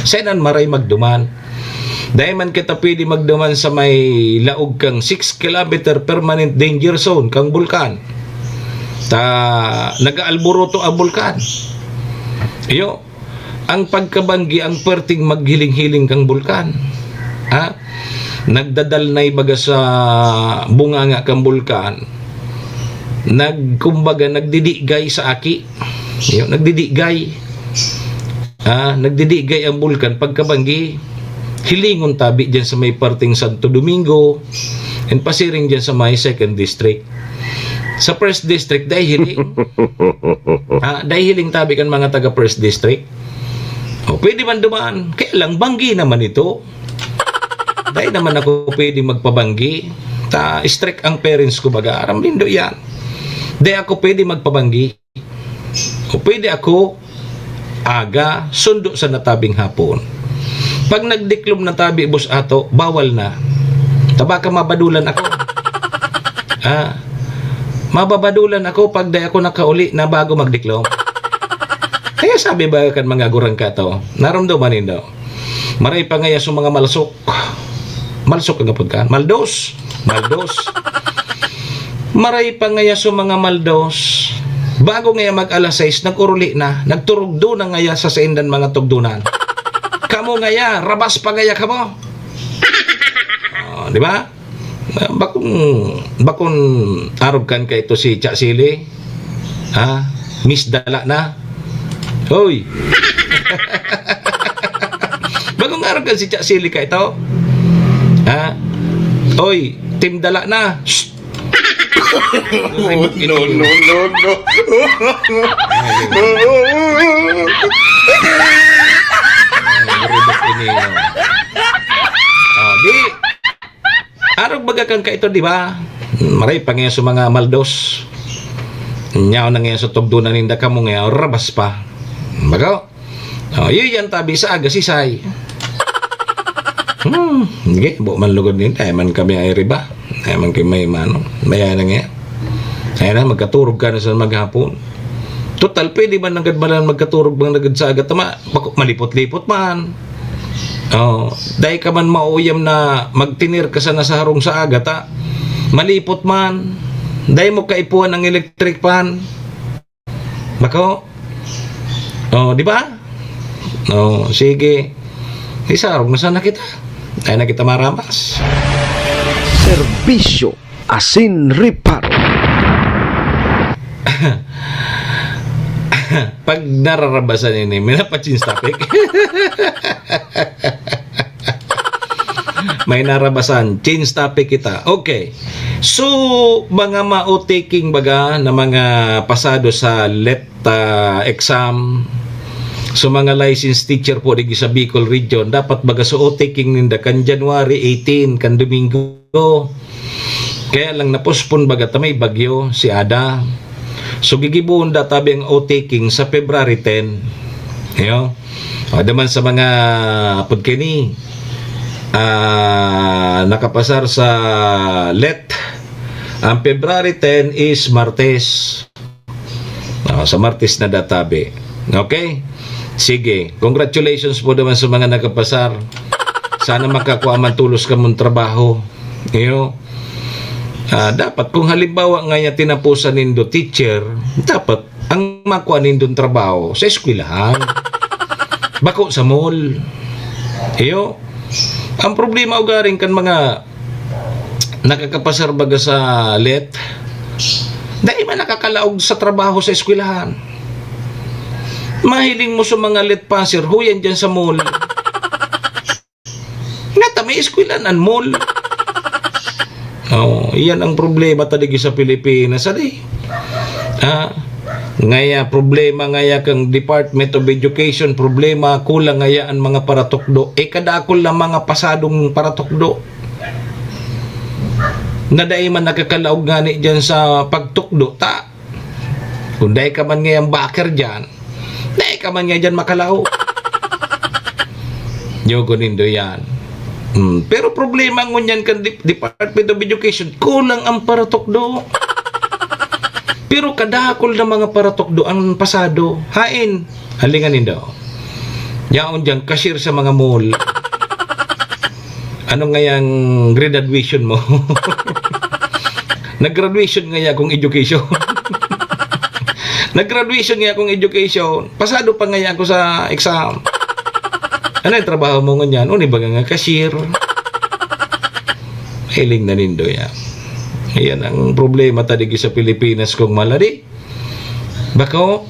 Sain an maray magduman? Dai man kita pwede magduman sa may laog kang six kilometer permanent danger zone kang bulkan. Ta nag-aalburuto ang bulkan. Iyo, ang pagkabanggi ang perting maghiling-hiling kang bulkan. Ha? Nagdadalnay baga sa bunganga kang bulkan. Nag, kumbaga, nagdidigay sa aki. Iyo, nagdidigay. Ah, nagdidigay ang bulkan pagkabanggi. Hilingon tabi diyan sa may parteng Santo Domingo and pasiring diyan sa may second district. Sa first district, dai hiling. Ah, dai hiling tabi kan mga taga first district. O, pwede man duman. Kaya lang, banggi naman ito. Dai naman ako pwede magpabanggi. Ta, strict ang parents ko baga. Aram nindo yan. Dai ako pwede magpabanggi. O pwede ako aga, sundo sa natabing hapon. Pag nagdiklom na tabi, boss ato, bawal na. Ta baka mabadulan ako. Ah, mababadulan ako pag dai ako nakauli na bago magdiklom. Kaya sabi ba kan mga gurang kato, narumduman nindo? Maray pa ngaya sa mga malsok. Malsok ang kapag ka? Maldos. Maldos. Maray pa ngaya sa mga maldos. Bago ngaya mag alas sais, nag-uruli na. Nagturugdo na ngaya sa saindan mga tugdunan. Kamo ngaya, rabas pa ngaya kamo. Oh, di ba? Bakong, bakong arog kan kaito si Cha Sili? Ha? Miss Dala na? Hoy! Bakong arog kan si Cha Sili kaito? Ha? Hoy, Team Dala na? Shh! No, no, no, no. Ay, ay, ay. Ay, maribak ini, oh. Ah, di. Arog baga kan kaito, di ba? Maray pa ngayon sa mga maldos. Nyaw na ngayon sa tugdo na ninda, kamo ngayon, rabas pa. Baga? Oh, yun yan, tabi sa aga, sisay. Hmm, sige, bo man lugod din. Ay man kami ay riba. Ay man kami may mano. Maya na nga. Ay na, magkaturog ka na sa maghapon. Total, pwede man nagad malan magkaturog bang nagad sa aga? Tama, bako, malipot-lipot man. Oh, dai ka man mauyam na magtinir ka sana sa harong sa aga, ta malipot man. Dai mo kaipuhan ang electric fan. Bako? Oh, di ba? Oh, sige. Isarog na sana kita. Dai na kita maramas. Serbisyo asin reparo. Pag nararabasan ini, may napa-change topic. May narabasan, change topic kita. Okay. So, mga ma-O-taking baga na mga pasado sa let, ah, exam, so mga licensed teacher po digdi sa Bicol Region, dapat baga sa O-taking ninda kan January eighteen, kan Domingo. Kaya lang na-postpone baga ta may bagyo si Ada. So, gigibohon da tabi ang O-taking sa February ten. Iyo. O, daman sa mga apod kini, ah, nakapasar sa let, ang February ten is Martes. Ah, sa Martes na da tabi. Okay? Sige. Congratulations po naman sa mga nakapasar. Sana makakuha man tulos kamong trabaho. Iyo. Ah, dapat kung halimbawa nga niya tinapusan nindo teacher, dapat ang makuha nindong trabaho sa eskwelahan. Bako sa mall. Iyo. Ang problema ugaring kan mga nakakapasar baga sa let, dai man nakakalaog sa trabaho sa eskwelahan. Mahiling mo sa mga let passer, huyan dyan sa mall. Ngata may eskwelahan an mall. Oh, iyan ang problema ta digdi sa Pilipinas, adi. Ah, ngaya problema ngaya kang Department of Education, problema kulang ngaya an mga paratukdo. Eh, kadakul na mga pasadong paratukdo. Na dai man nakakalaog ngani diyan sa pagtukdo ta. Kung dai ka man ngayang backer diyan, dai ka man nga diyan makalaog. Yogo nindo yan. Hmm, pero problema ngunyan kan Dep-, Department of Education, kulang ang paratukdo. Pero kadakul na mga paratukdo ang pasado. Hain, halingan nindo. Yaon diyang cashier sa mga mall. Ano ngayang graduation mo? Nag-graduation ngaya akong education. Nag-graduation ngaya akong education. Pasado pa ngaya ako sa exam. Ano yung trabaho mo ngunyan? Uni ba nga cashier? Hiling na nindo yan. Ayan ang problema ta digdi sa Pilipinas, kong maladi. Bako,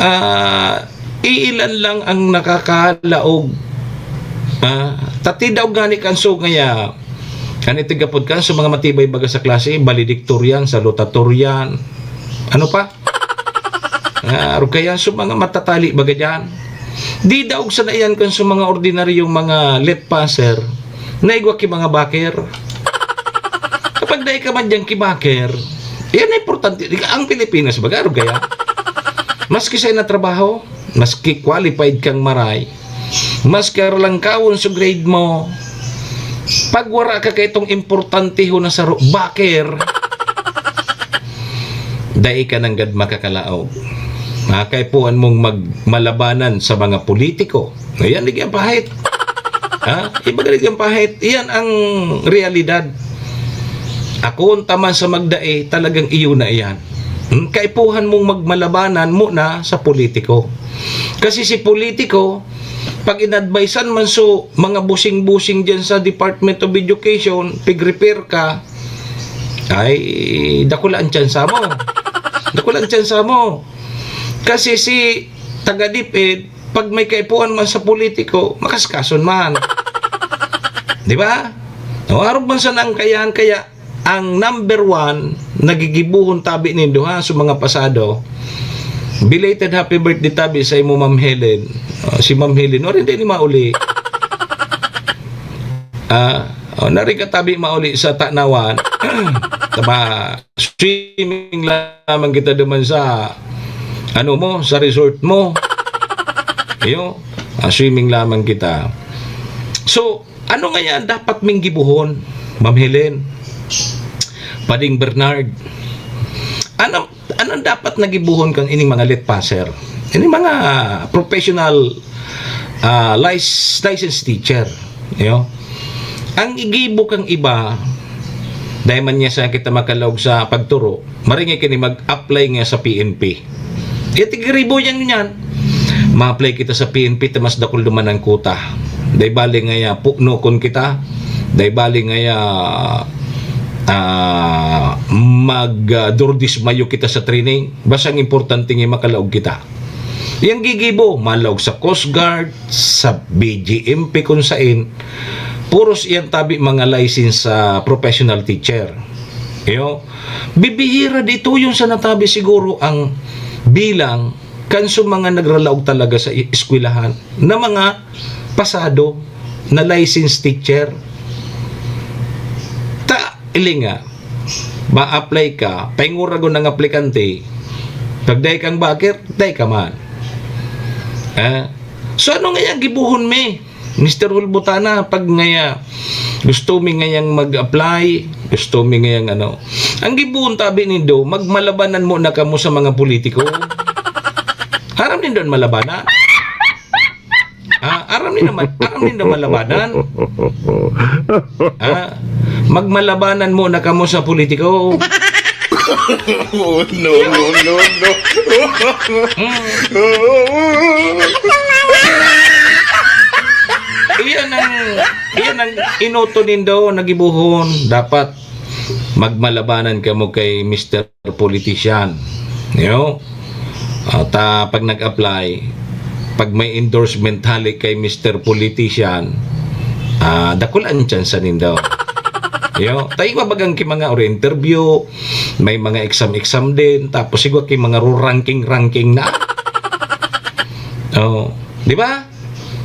ah, iilan lang ang nakakalaog. Ah, tatidaog gani kan so ngaya. Kan itigapod kan so mga matibay baga sa klase, valedictorian, salutatorian. Ano pa? Ah, arog kaya so mga matatali baga dyan. Di daog sana iyan kan so mga ordinaryong mga let passer na igwa ki mga baker. Kapag dai ka man dyan ki baker, yan ang importante. Di ka, ang Pilipinas baga, arog kaya. Maski sa na trabaho, maski qualified kang maray, maski aralangkawon so grade mo, pag wara ka kaitong importanteho na saro, baker, dai ka nanggad makakalaog. Makaipuan mong mag-, malabanan sa mga politiko. Ayan, di kaya pahit. Ha? Iba ka di kaya pahit. Iyan ang realidad. Ako, taman sa magdai, talagang iyo na iyan. Hmm? Kaipuhan mong magmalabanan muna sa politiko. Kasi si politiko, pag inadvisean man so mga busing-busing dyan sa Department of Education, pig-repair ka, ay, dakula ang tsansa mo. Dakula ang tsansa mo. Kasi si taga DepEd, pag may kaipuhan man sa politiko, makaskason man. Di ba? O, arog man sana ang kayahan, kaya ang number one, nagigibuhon tabi nindo, ha, sa mga pasado. Belated happy birthday tabi sa imo, Ma'am Helen. O, si Ma'am Helen, o, hindi ni mauli. Ah, o, nari ka tabi mauli sa tanawan. Taba, swimming lamang kita duman sa, ano mo, sa resort mo. Iyo, ah, swimming lamang kita. So, ano ngaya dapat ming gibuhon, Ma'am Helen? Pading Bernard. Ano, ano dapat na gibuhon kan ining mga let passer? Ining mga professional, ah, lic-, licensed teacher. Iyo. Ang igibo kang iba, dai man niya sa kita makalaog sa pagturo, maringay kini mag-apply nga sa P N P. Kaya tigiribo yan yan. Ma-apply kita sa P N P, ta mas dakul duman ang kuta. Dai bali ngaya puknokon kita. Dai bali ngaya, ah, mag, ah, durdismayo kita sa training. Basta ang importante nga makalaog kita. Yang gigibo, malaog sa Coast Guard, sa B G M P, kung sain, puros iyan tabi mga license sa professional teacher. Iyo, bibihira dito yung sa natabi siguro ang bilang kan sa mga nagralaog talaga sa i-, eskwelahan na mga pasado na licensed teacher. Ta, ili nga, ma-apply ka, painguragon ng aplikante, pag dai kang baker, dai ka man. Eh? So, ano nga yung gibuhon mi? Mister Hulbutana, pag ngaya, gusto mi ngayang mag-apply, gusto mi ngayang ano. Ang gibuhon tabi nindo, magmalabanan mo na kamo sa mga politiko. Aram nindo an malabanan? Ah, aram nindo man, aram nindo malabanan? Ah, magmalabanan mo na kamo sa politiko. Oh, no, no, no, no. Mm. Iyan ang, iyan ang inuto nindo na gibuhon. Dapat magmalabanan kamo kay Mister Politician. Yo? At, ah, pag nag-apply, pag may endorsement hali kay Mister Politician, ah, dakul ang tsansa nindo. Yo? Tayo bagang ki mga or interview, may mga exam-exam din, tapos siguro ki mga ro-ranking-ranking na. Oh, di ba?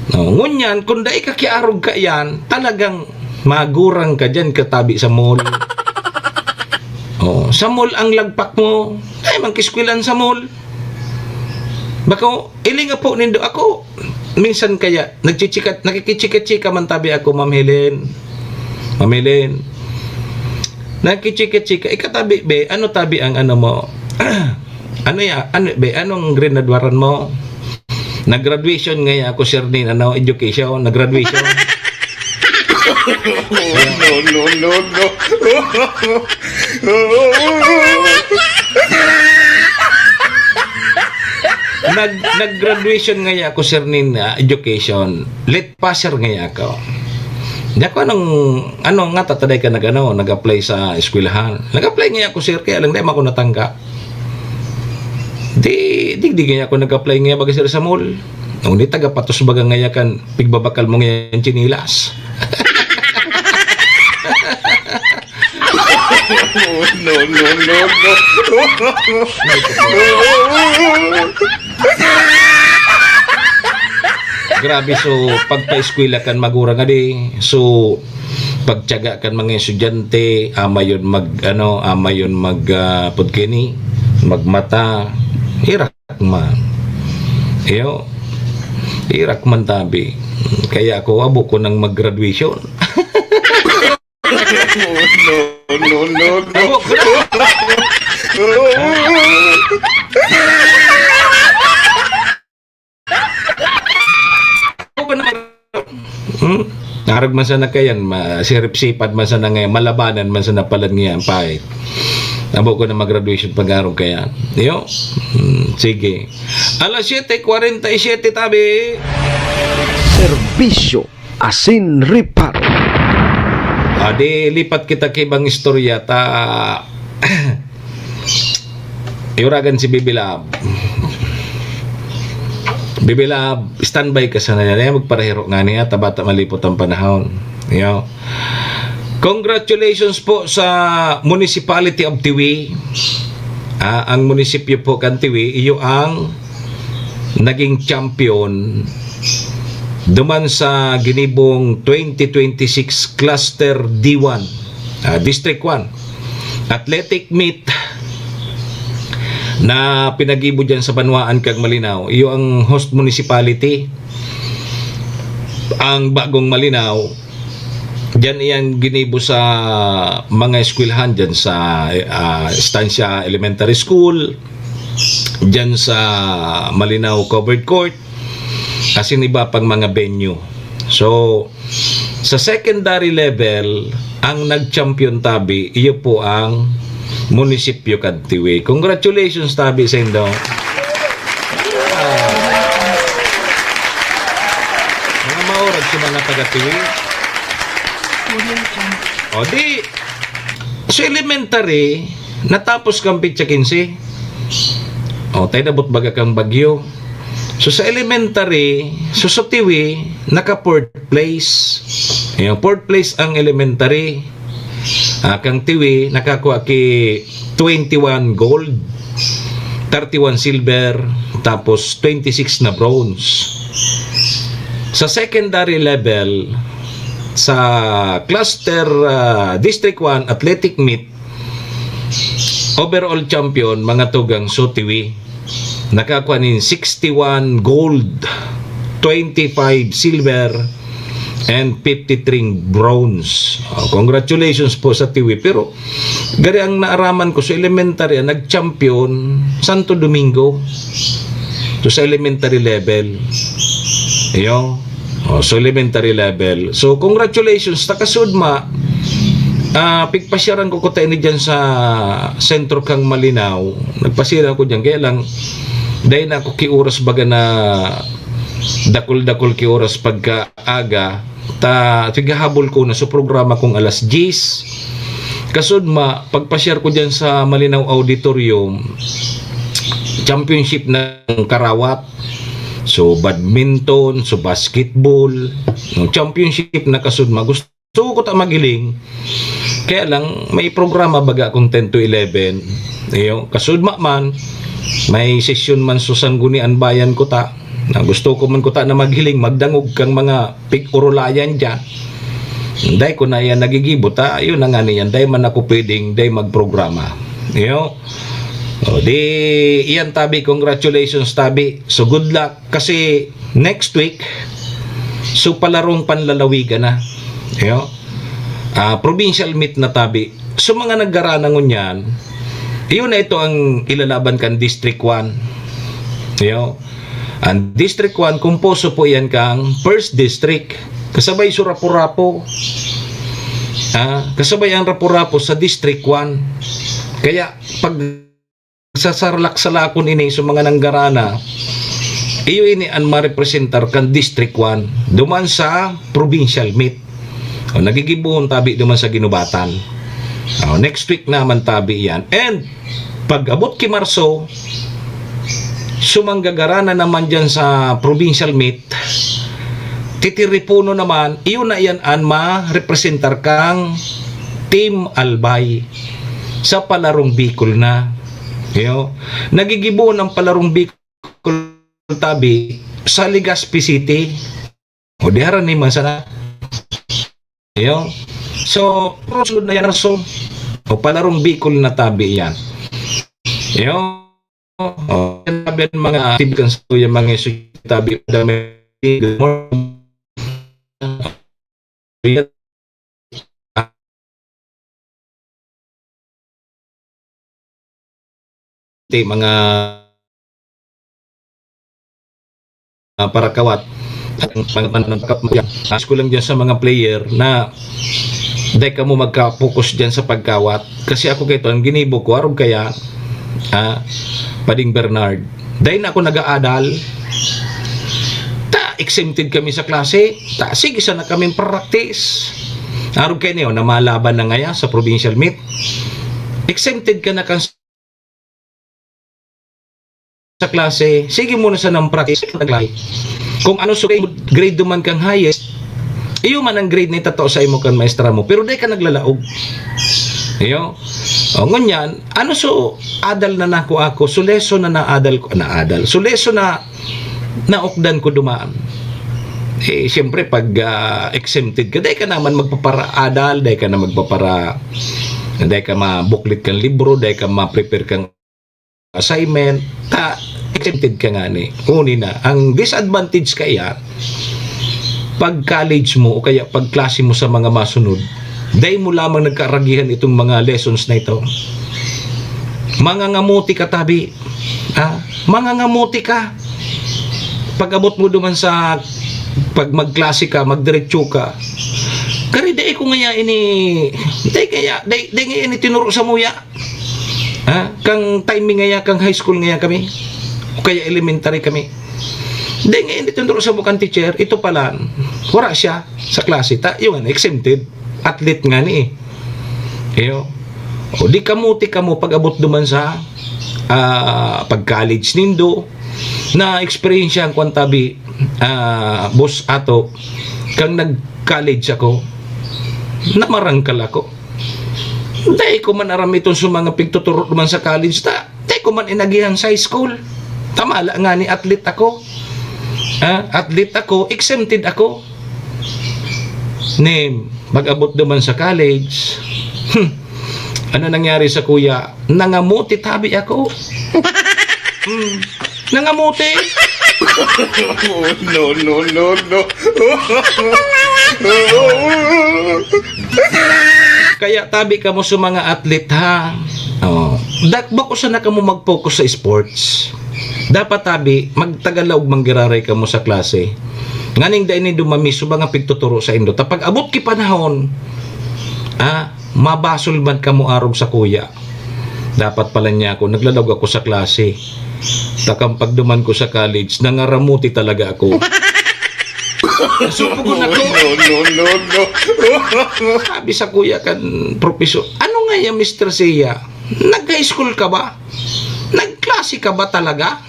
No, ngunyan, kung dai ka kiarog ka yan, talagang magurang ka dyan katabi sa mall. Oh, sa mall ang lagpak mo, ay, mangkiskwilan sa mall. Bako, ilinga po nindo ako. Minsan kaya, nagchichika, nakikichika-chika man tabi ako, Ma'am Helen. Ma'am Helen. Nakichika-chika. Ikatabi, be, ano tabi ang ano mo? Ano ya? Ano, be? Anong grinadwaran mo? Nag-graduation ngaya ako, sir, nin, ano, education. Nag-graduation. No, no, no, no. Nag, nag-graduation ngaya ako, sir, nin, ah, education. Late passer ngaya ako. Di ako, anong, ano nga, tataday ka nag-ano, nag-apply sa eskwelahan. Nag-apply ngaya ako, sir, kaya lang di man ako natangga. Di, di, di ngaya ako nag-apply ngaya baga, sir, sa mall. Nung di taga patos baga ngaya kan, pigbabakal mo ngaya ang tsinelas. No, no, no, no. Grabe, so, pagpaeskwela kan magurang adi. So, pagtiyaga kan mga estudyante, ama yun mag, ano, ama yun mag, ah, pudkini, magmata. Hirak man. Iyo. Hirak man tabi. Kaya ako, abo ko nang mag-graduation. No, no, no, no. Abo ko na. Abo ko na mag-, hmm? Narag man sana kayan, ma-, sirip-sipad man sana ngayon, malabanan man sana palad ngayon, pahit. Abo ko na mag-graduation pag-arog kayan. Iyo? Hmm, sige. Alas siete cuarenta y siete, tabi. Serbisyo asin reparo. Ah, di lipat kita kay ibang istorya ta. Iuragan si Bibi Lab. Bibi Lab, standby ka sana yan. Ayan, magparahiro nga niya, tabata malipot ang panahon. Yo. Congratulations po sa Municipality of Tiwi. Ah, ang munisipyo po kan Tiwi, iyo ang naging champion duman sa ginibong twenty twenty-six Cluster D one, ah, District one Athletic Meet na pinagibo dyan sa banwaan kag Malinao. Iyo ang host municipality, ang Bagong Malinao. Diyan iyang ginibo sa mga eskwelahan dyan sa, ah, Estancia Elementary School, dyan sa Malinao Covered Court, asin iba pang mga venue. So, sa secondary level, ang nag-champion tabi, iyo po ang munisipyo kan Tiwi. Congratulations tabi sa indo. Ah. Mga maurag sa mga taga Tiwi. O di, sa elementary, natapos kang petsa quince. O, tayo nabot baga kang bagyo. So, sa elementary, so sa Tiwi, naka fourth place. Ayan, fourth place ang elementary. Ah, kang Tiwi, nakakuha ki twenty-one gold, thirty-one silver, tapos twenty-six na bronze. Sa secondary level, sa cluster, ah, District one Athletic Meet, overall champion, mga tugang so Tiwi. Nakakuha nin sixty-one gold, twenty-five silver, and fifty-three bronze. Oh, congratulations po sa Tiwi. Pero, gari ang naaraman ko sa elementary, ang nag-champion, Santo Domingo. So, sa elementary level. Iyo. Oh, so, elementary level. So, congratulations, takasudma. Ah, pigpasyaran ko kuta ini dyan sa sentro kang Malinao. Nagpasyaran ko dyan. Kaya lang, dahil na ako kiuras baga na dakul-dakul kiuras pagkaaga, ta, tigahabol ko na sa programa kong alas diyes. Kasudma, pagpasyar ko dyan sa Malinao Auditorium, championship ng karawat. So, badminton, so, basketball, no, championship na kasudma. Gusto ko ta maghiling. Kaya lang, may programa baga akong ten to eleven. Iyo, kasudma man, may sesyon man sa Sanggunian Bayan ko ta. Na gusto ko man ko ta na maghiling, magdangog kang mga pig-urulayan dyan. Dai ko na yan nagigibo ta, yun na nga niyan, dai man ako pwedeng, dai magprograma. Iyo. O, di, iyan tabi, congratulations tabi. So, good luck. Kasi next week, so palarong panlalawigan na. Iyo. Ah, provincial meet na tabi. So, mga naggarana ngunyan, iyon na ito ang ilalaban kan District one. Iyo. Ang District one, kumposo po yan kang First District. Kasabay so Rapu-Rapu. Ah, kasabay ang Rapu-Rapu sa District one. Kaya pag sasarlak-salakon ini sa mga nanggarana, iyo ini an marepresentar kan District one, duman sa provincial meet. O, nagigibohon tabi duman sa Guinobatan. O, next week naman tabi yan. And pag-abot ki Marso, sumanggagara na naman dyan sa provincial meet, titiripono naman, iyo na yan an marepresentar kang Team Albay sa Palarong Bicol na. Iyo, nagigibohon ang Palarong Bicol tabi sa Legazpi City. O di haran ni man sana. Iyo. So, puro sunod na yan, Marso. O Palarong Bicol na tabi yan. Iyo. O, tabi ang mga active kan sa tuya, mga estudyante, tabi, good morning. Ti mga, ah, parakawat. Ang, ang, ang, ang, ang, ask ko lang dyan sa mga player na dai kamo magka-focus dyan sa pagkawat. Kasi ako kay ito, ang ginibo ko, arog kaya, ah, Pading Bernard. Dai na ako nag-aadal. Ta, exempted kami sa klase. Ta, sige sana kaming practice. Arog kayo niyo, na malaban na ngaya sa provincial meet. Exempted ka na kan sa klase. Sige mo na sanang practice. Kung ano so grade duman kang highest, iyo man ang grade na itatao sa imo kan maestra mo. Pero dai ka naglalaog. Iyo. O, ngunyan, ano so adal na nako ako? So lesson na naadal ko, naadal. So lesson na naukdan ko duman. Eh, siyempre, pag, ah, exempted ka, dai ka naman magpaparaadal, dai ka na magpapara-, dai ka mabuklit kang libro, dai ka ma-prepare kang assignment, ta, exempted ka ngani. Uni na, ang disadvantage kaya, pag college mo o kaya pag klase mo sa mga masunod, dai mo lamang nagkaaragihan itong mga lessons na ito. Mangangamuti ka, tabi. Ah, mangangamuti ka. Pag-abot mo duman sa, pag magklase ka, magdiretso ka. Kari, dai ko ngaya ini, dai kaya, dai, dai ngaya ini tinuro sa muya. Ha? Kang time mi ngaya, kang high school ngaya kami. O kaya elementary kami. Dai ngaya ini tinuro sa muya kan teacher, ito pala, wala siya sa klase. Ta, yung ano, exempted. Athlete ngani eh. Iyo. O di kamuti kamo pag-abot duman sa, ah, pag-college nindo, na-experience yan, kwan tabi, ah, boss ato, kang nag-college ako, namarangkal ako. Dai ko man aram itong sa mga pigtuturo duman sa college, ta, dai ko man inagihan sa high school. Tamala nga ni athlete ako. Ah, athlete ako, exempted ako. Nim, mag-abot duman sa college. Hmm. Ano nangyari sa kuya? Nangamuti tabi ako. Hmm. Nangamuti. No, no, no, no. Kaya tabi kamo sa mga athlete, ha? Oh, dak-, bako sana kamo mag-focus sa sports. Dapat tabi, magtagalaog manggiraray kamo sa klase. Nganing dai nindo mamiso mga pigtuturo sa indo. Ta pag-abot ki panahon, ah, mabasol man kamo arog sa kuya. Dapat pala niya ako, naglalaog ako sa klase. Takang pagduman ko sa college, nangaramuti talaga ako. Nasubugon ako. No, no, no, no. Sabi sa kuya kan professor, "Ano nga yan, Mister Seiya? Nag-high school ka ba? Nagklase ka ba talaga?"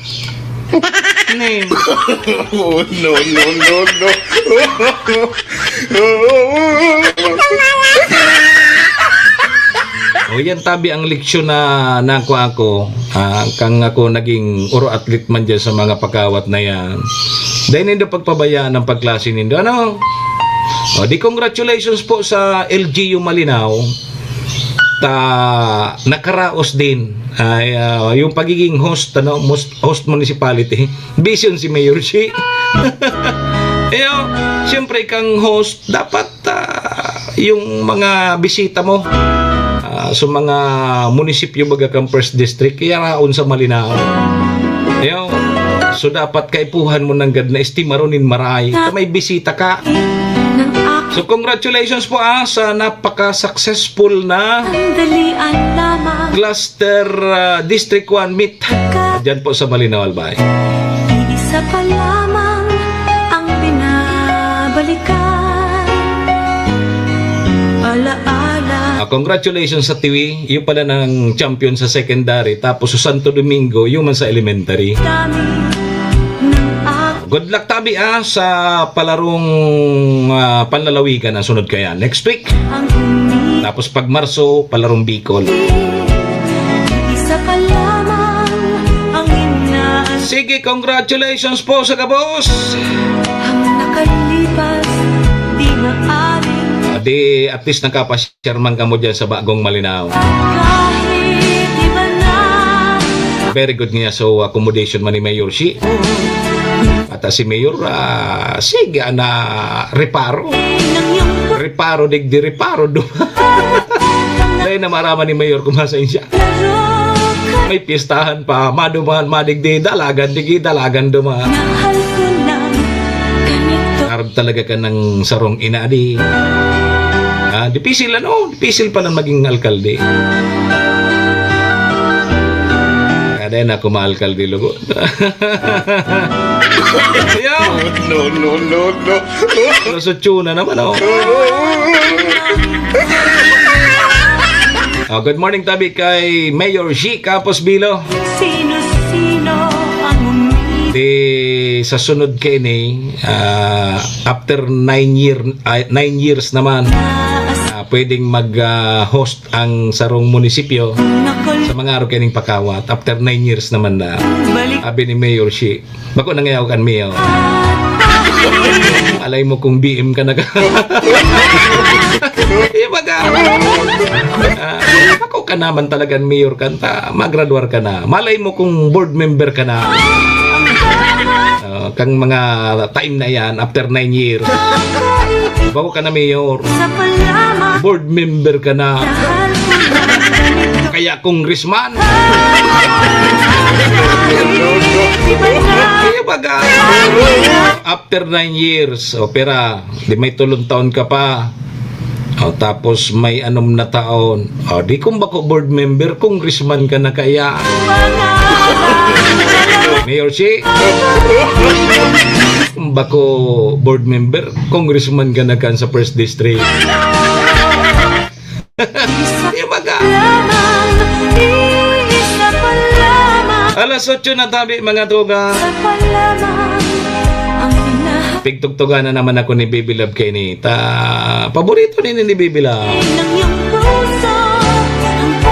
Nim. No, no, no, no. O, yan tabi ang leksyon na nakuha ko. Ah, kang ako naging oro athlete man dyan sa mga pagkawat na yan. Dahil nindo pagpabayaan ang pagklase nindo. Ano? O, di congratulations po sa L G U Malinao. Ta, nakaraos din. Ay, ah, yung pagiging host, ano, host, host municipality. Vision si Mayor Shi. Iyo, siyempre, kang host, dapat, ah, yung mga bisita mo, ah, sa mga munisipyo, baga kang first district, iyaraon sa Malinao. Iyo, so dapat kaipuhan mo nanggad na estimaron nin maray. May bisita ka. So, congratulations po, ah, sa napaka-successful na Sandalian lamang. Cluster, ah, District one meet. Diyan po sa Malinao, Albay. Iisa pa lamang ang binabalikan. Alaala. Ah, congratulations sa Tiwi. Iyo pala nang champion sa secondary. Tapos sa Santo Domingo, iyo man sa elementary. Dami ng ak- Good luck, Tabi, ah, sa palarong, ah, panlalawigan ang sunod kaya. Next week. Ang huni. Tapos pag Marso, palarong Bicol. Isa pa lamang ang inaas- Sige, congratulations po sa gabos. Ang nakalipas, di maaring Ah, di, at least nakapasyar man kamo dyan sa Bagong Malinao. Kahit iba na. Very good niya. So, accommodation man ni Mayor Shi. At, ah, si Mayor, ah, sige, ana, reparo. Nang iyong Reparo, digdi, reparo, duma. Dahil na maraman ni Mayor, kumasensya. May pistahan pa, maduman, madigdi, dalagan, digi, dalagan, duma. Mahal ko ng ganito. Arog talaga ka ng sarong ina, di. Ah, dipisil, ano? Dipisil pala maging alkalde. Kaya na ako maalkalde, lugo. Yo! No, no, no, no. Alas otso na naman, oh. Oh, good morning, tabi, kay Mayor G Campos Bilo. Sino-sino ang umi- Di sa sunod kini, ah, after nine year, ay, nine years naman, ah, pwedeng mag, ah, host ang sarong munisipyo sa mga araw kining pakawat. After nine years naman na, abi ni Mayor Shi, bako na ngayaw kan Mayor. Alay mo kung B M ka na ka. Ibaga, ah, bako ka naman talagang mayor kanta, magradwar ka na. Malay mo kung board member ka na. Ah, kang mga time na yan, after nine years, bako ka na mayor. Board member ka na. Kaya congressman. Kaya baga, after nine years, o pera, di may tulong taon ka pa. O, tapos may anom na taon. O, di kung bako board member, congressman ka na kaya. Mayor Shi, kung bako board member, congressman ka na kan sa first district. Di ba ka? Alas otso na tabi, mga tugang. Pigtugtugan na naman ako ni Baby Love kay ni ta. Paborito ni, ni Baby Love.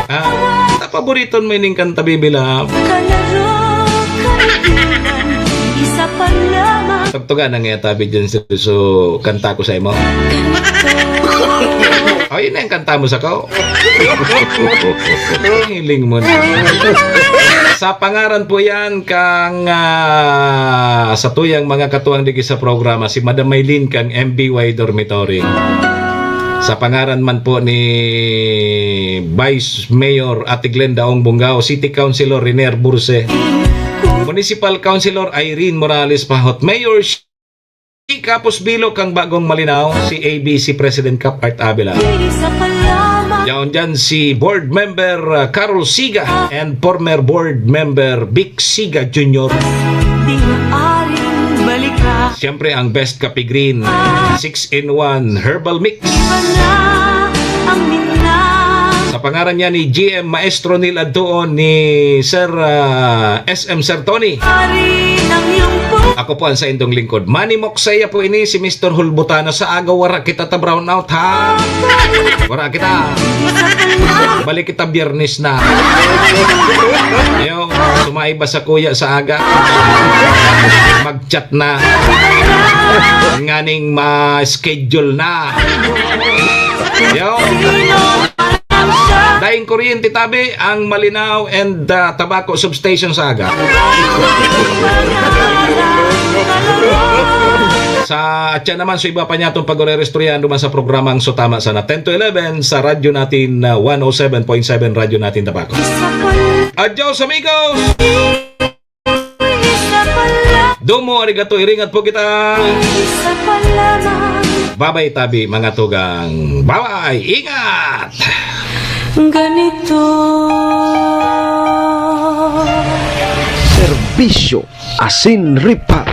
Ah, ta paborito mo ining kanta, Baby Love. Tugtugan na nga tabi dyan sa so, kanta ko sa imo. O, yun na yung kanta mo sa ko. Hiling mo na. Sa pangaran po yan kang, ah, sa tuyang mga katuwang digi sa programa, si Madam Maylin kang M B Y Dormitory. Sa pangaran man po ni Vice Mayor Ate Glenda Ong Bungao, City Councilor Renier Burse, Municipal Councilor Irene Morales Pahot, Mayor Shi Capos Bilo kang Bagong Malinao, si A B C President Cap Art Avila. Yaon dyan si Board Member, uh, Carol Siga and former Board Member Vic Siga Junior. Di maaring balikan. Siyempre, ang Best Kape Green, six in one Herbal Mix. Iba na ang minahal. Sa pangaran niya ni G M Maestro Neil Adtuon, ni Sir, ah, S M Sir Tony. Ari ng iyong pu- Ako po ang saindong lingkod, Manny Moksaya po ini, si Mister Hulbutano. Sa aga, wara kita ta brown out, ha? Wara kita. Balik kita Biyernes na. Yo, sumaiba sa kuya sa aga. Mag-chat na. Nganing ma-schedule na. Yo. Daing kuryente tabi ang Malinao and, ah, Tabaco Substation sa aga. Sa atyan naman, so iba pa niya itong pag-orerestoryahan duman sa programang So Tama Sana, ten to eleven sa Radyo Natin, ah, one oh seven point seven Radyo Natin Tabaco. Adios, amigos! Domo arigato, iringat po kita. Isa pa lamang Babay tabi, mga tugang. Babay! Ingat! Ganito. Serbisyo asin ripat.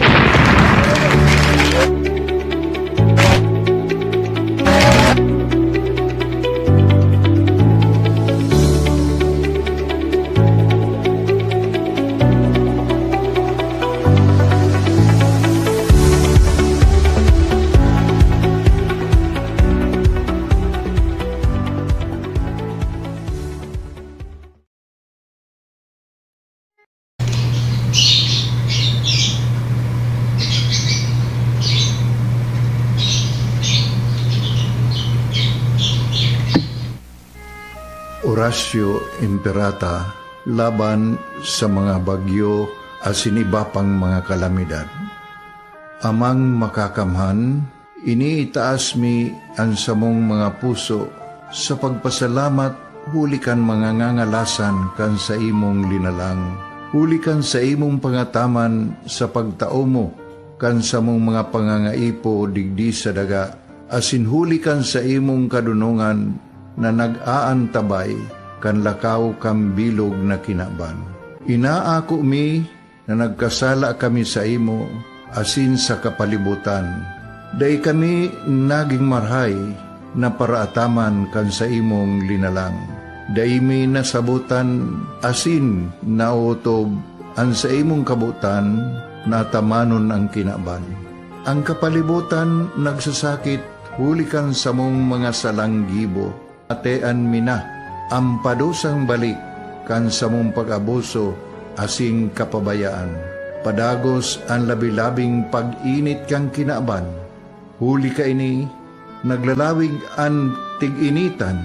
Orasyo Imperata laban sa mga bagyo asin iba pang mga kalamidad. Amang Makakamhan, iniitaas mi an samong mga puso sa pagpasalamat huli kan mga ngangalasan kan saimong linalang, huli kan saimong pangataman sa pagtao mo kan samong mga pangangaipo digdi sa daga, asin huli kan saimong kadonongan na nag-aantabay kan lakaw kan bilog na kinaban. Inaako mi na nagkasala kami saimo asin sa kapalibotan. Dai kami nagin marahay na paraataman kan saimong linalang. Dai mi nasabotan asin naotob an saimong kabotan na atamanon an kinaban. An kapalibotan nagsasakit huli kan samong mga salang gibo. Atean mi na an padusang balik kan samong pag-abuso asin kapabayaan. Padagos an labi-labing pag-init kan kinaban. Huli kaini, naglalawig an tig-initan,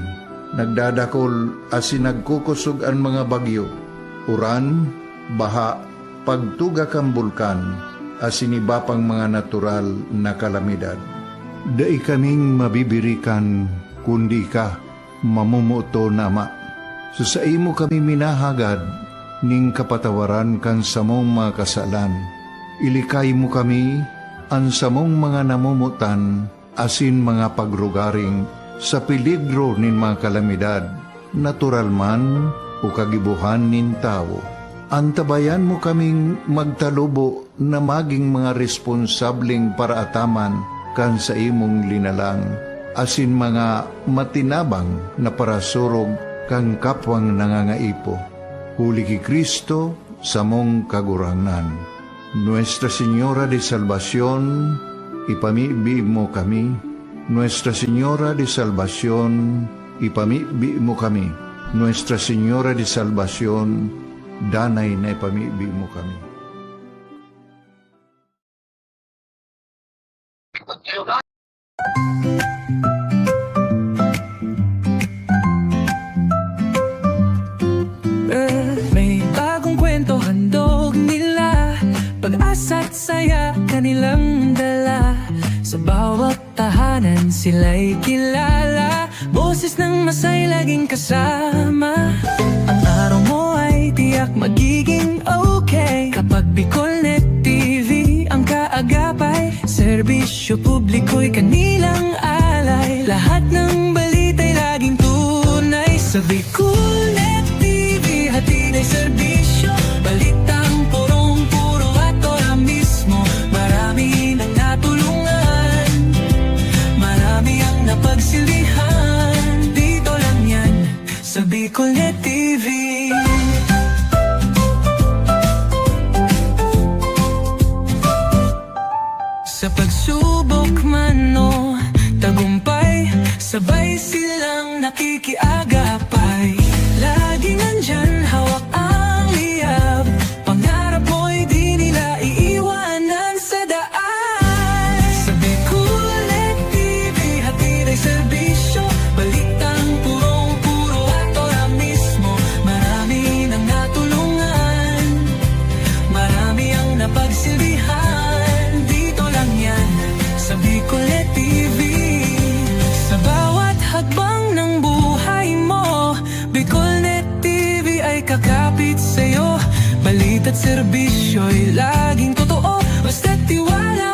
nagdadakol asin nagkukosog an mga bagyo, uran, baha, pagtuga kan bulkan, asin iba pang mga natural na kalamidad. Dai kaming mabibirikan, kundi ika, mamomoton na Ama. Sa saimo kami minahagad nin kapatawaran kan samong mga kasalan. Ilikay mo kami, an samong mga namomotan, asin mga pagrugaring sa peligro nin mga kalamidad, natural man o kagibohan nin tawo. Antabayan mo kaming magtalubo na magin mga responsableng paraataman kan saimong linalang, asin mga matinabang na parasurog kan kapwang nangangaipo. Huli ki Cristo, samong Kagurangnan. Nuestra Señora de Salvacion, ipamibi mo kami. Nuestra Señora de Salvacion, ipamibi mo kami. Nuestra Señora de Salvacion, danay na ipamibi mo kami. May bagong kwento handog nila, pag-asa't saya kanilang dala. Sa bawat tahanan sila'y kilala, boses ng masay laging kasama. Ang araw mo ay tiyak magiging okay kapag Bicolnet T V ang kaagapay. Serbisyo publiko'y kanilang alay, lahat ng balita'y laging tunay. Sa Bicolnet T V, hatid ay serbisyo, balitang purong-puro at ora mismo. Marami nang natulungan, marami ang napagsilbihan. Dito lang yan, sa Bicolnet T V. Sa pagsubok man o tagumpay, sabay silang nakikiagapay. Laging nandyan, hawak ang liyab, pangarap mo'y di nila iiwanan sa daan. Sa Bicolnet T V, hatid ay serbisyo, balitang purong-puro at ora mismo. Marami nang natulungan, marami ang napagsilbihan. Dito lang yan, sa Bicolnet T V. Sa bawat hakbang ng buhay mo, Bicolnet T V ay kakapit sa'yo. Balita't serbisyo'y laging totoo, basta't tiwala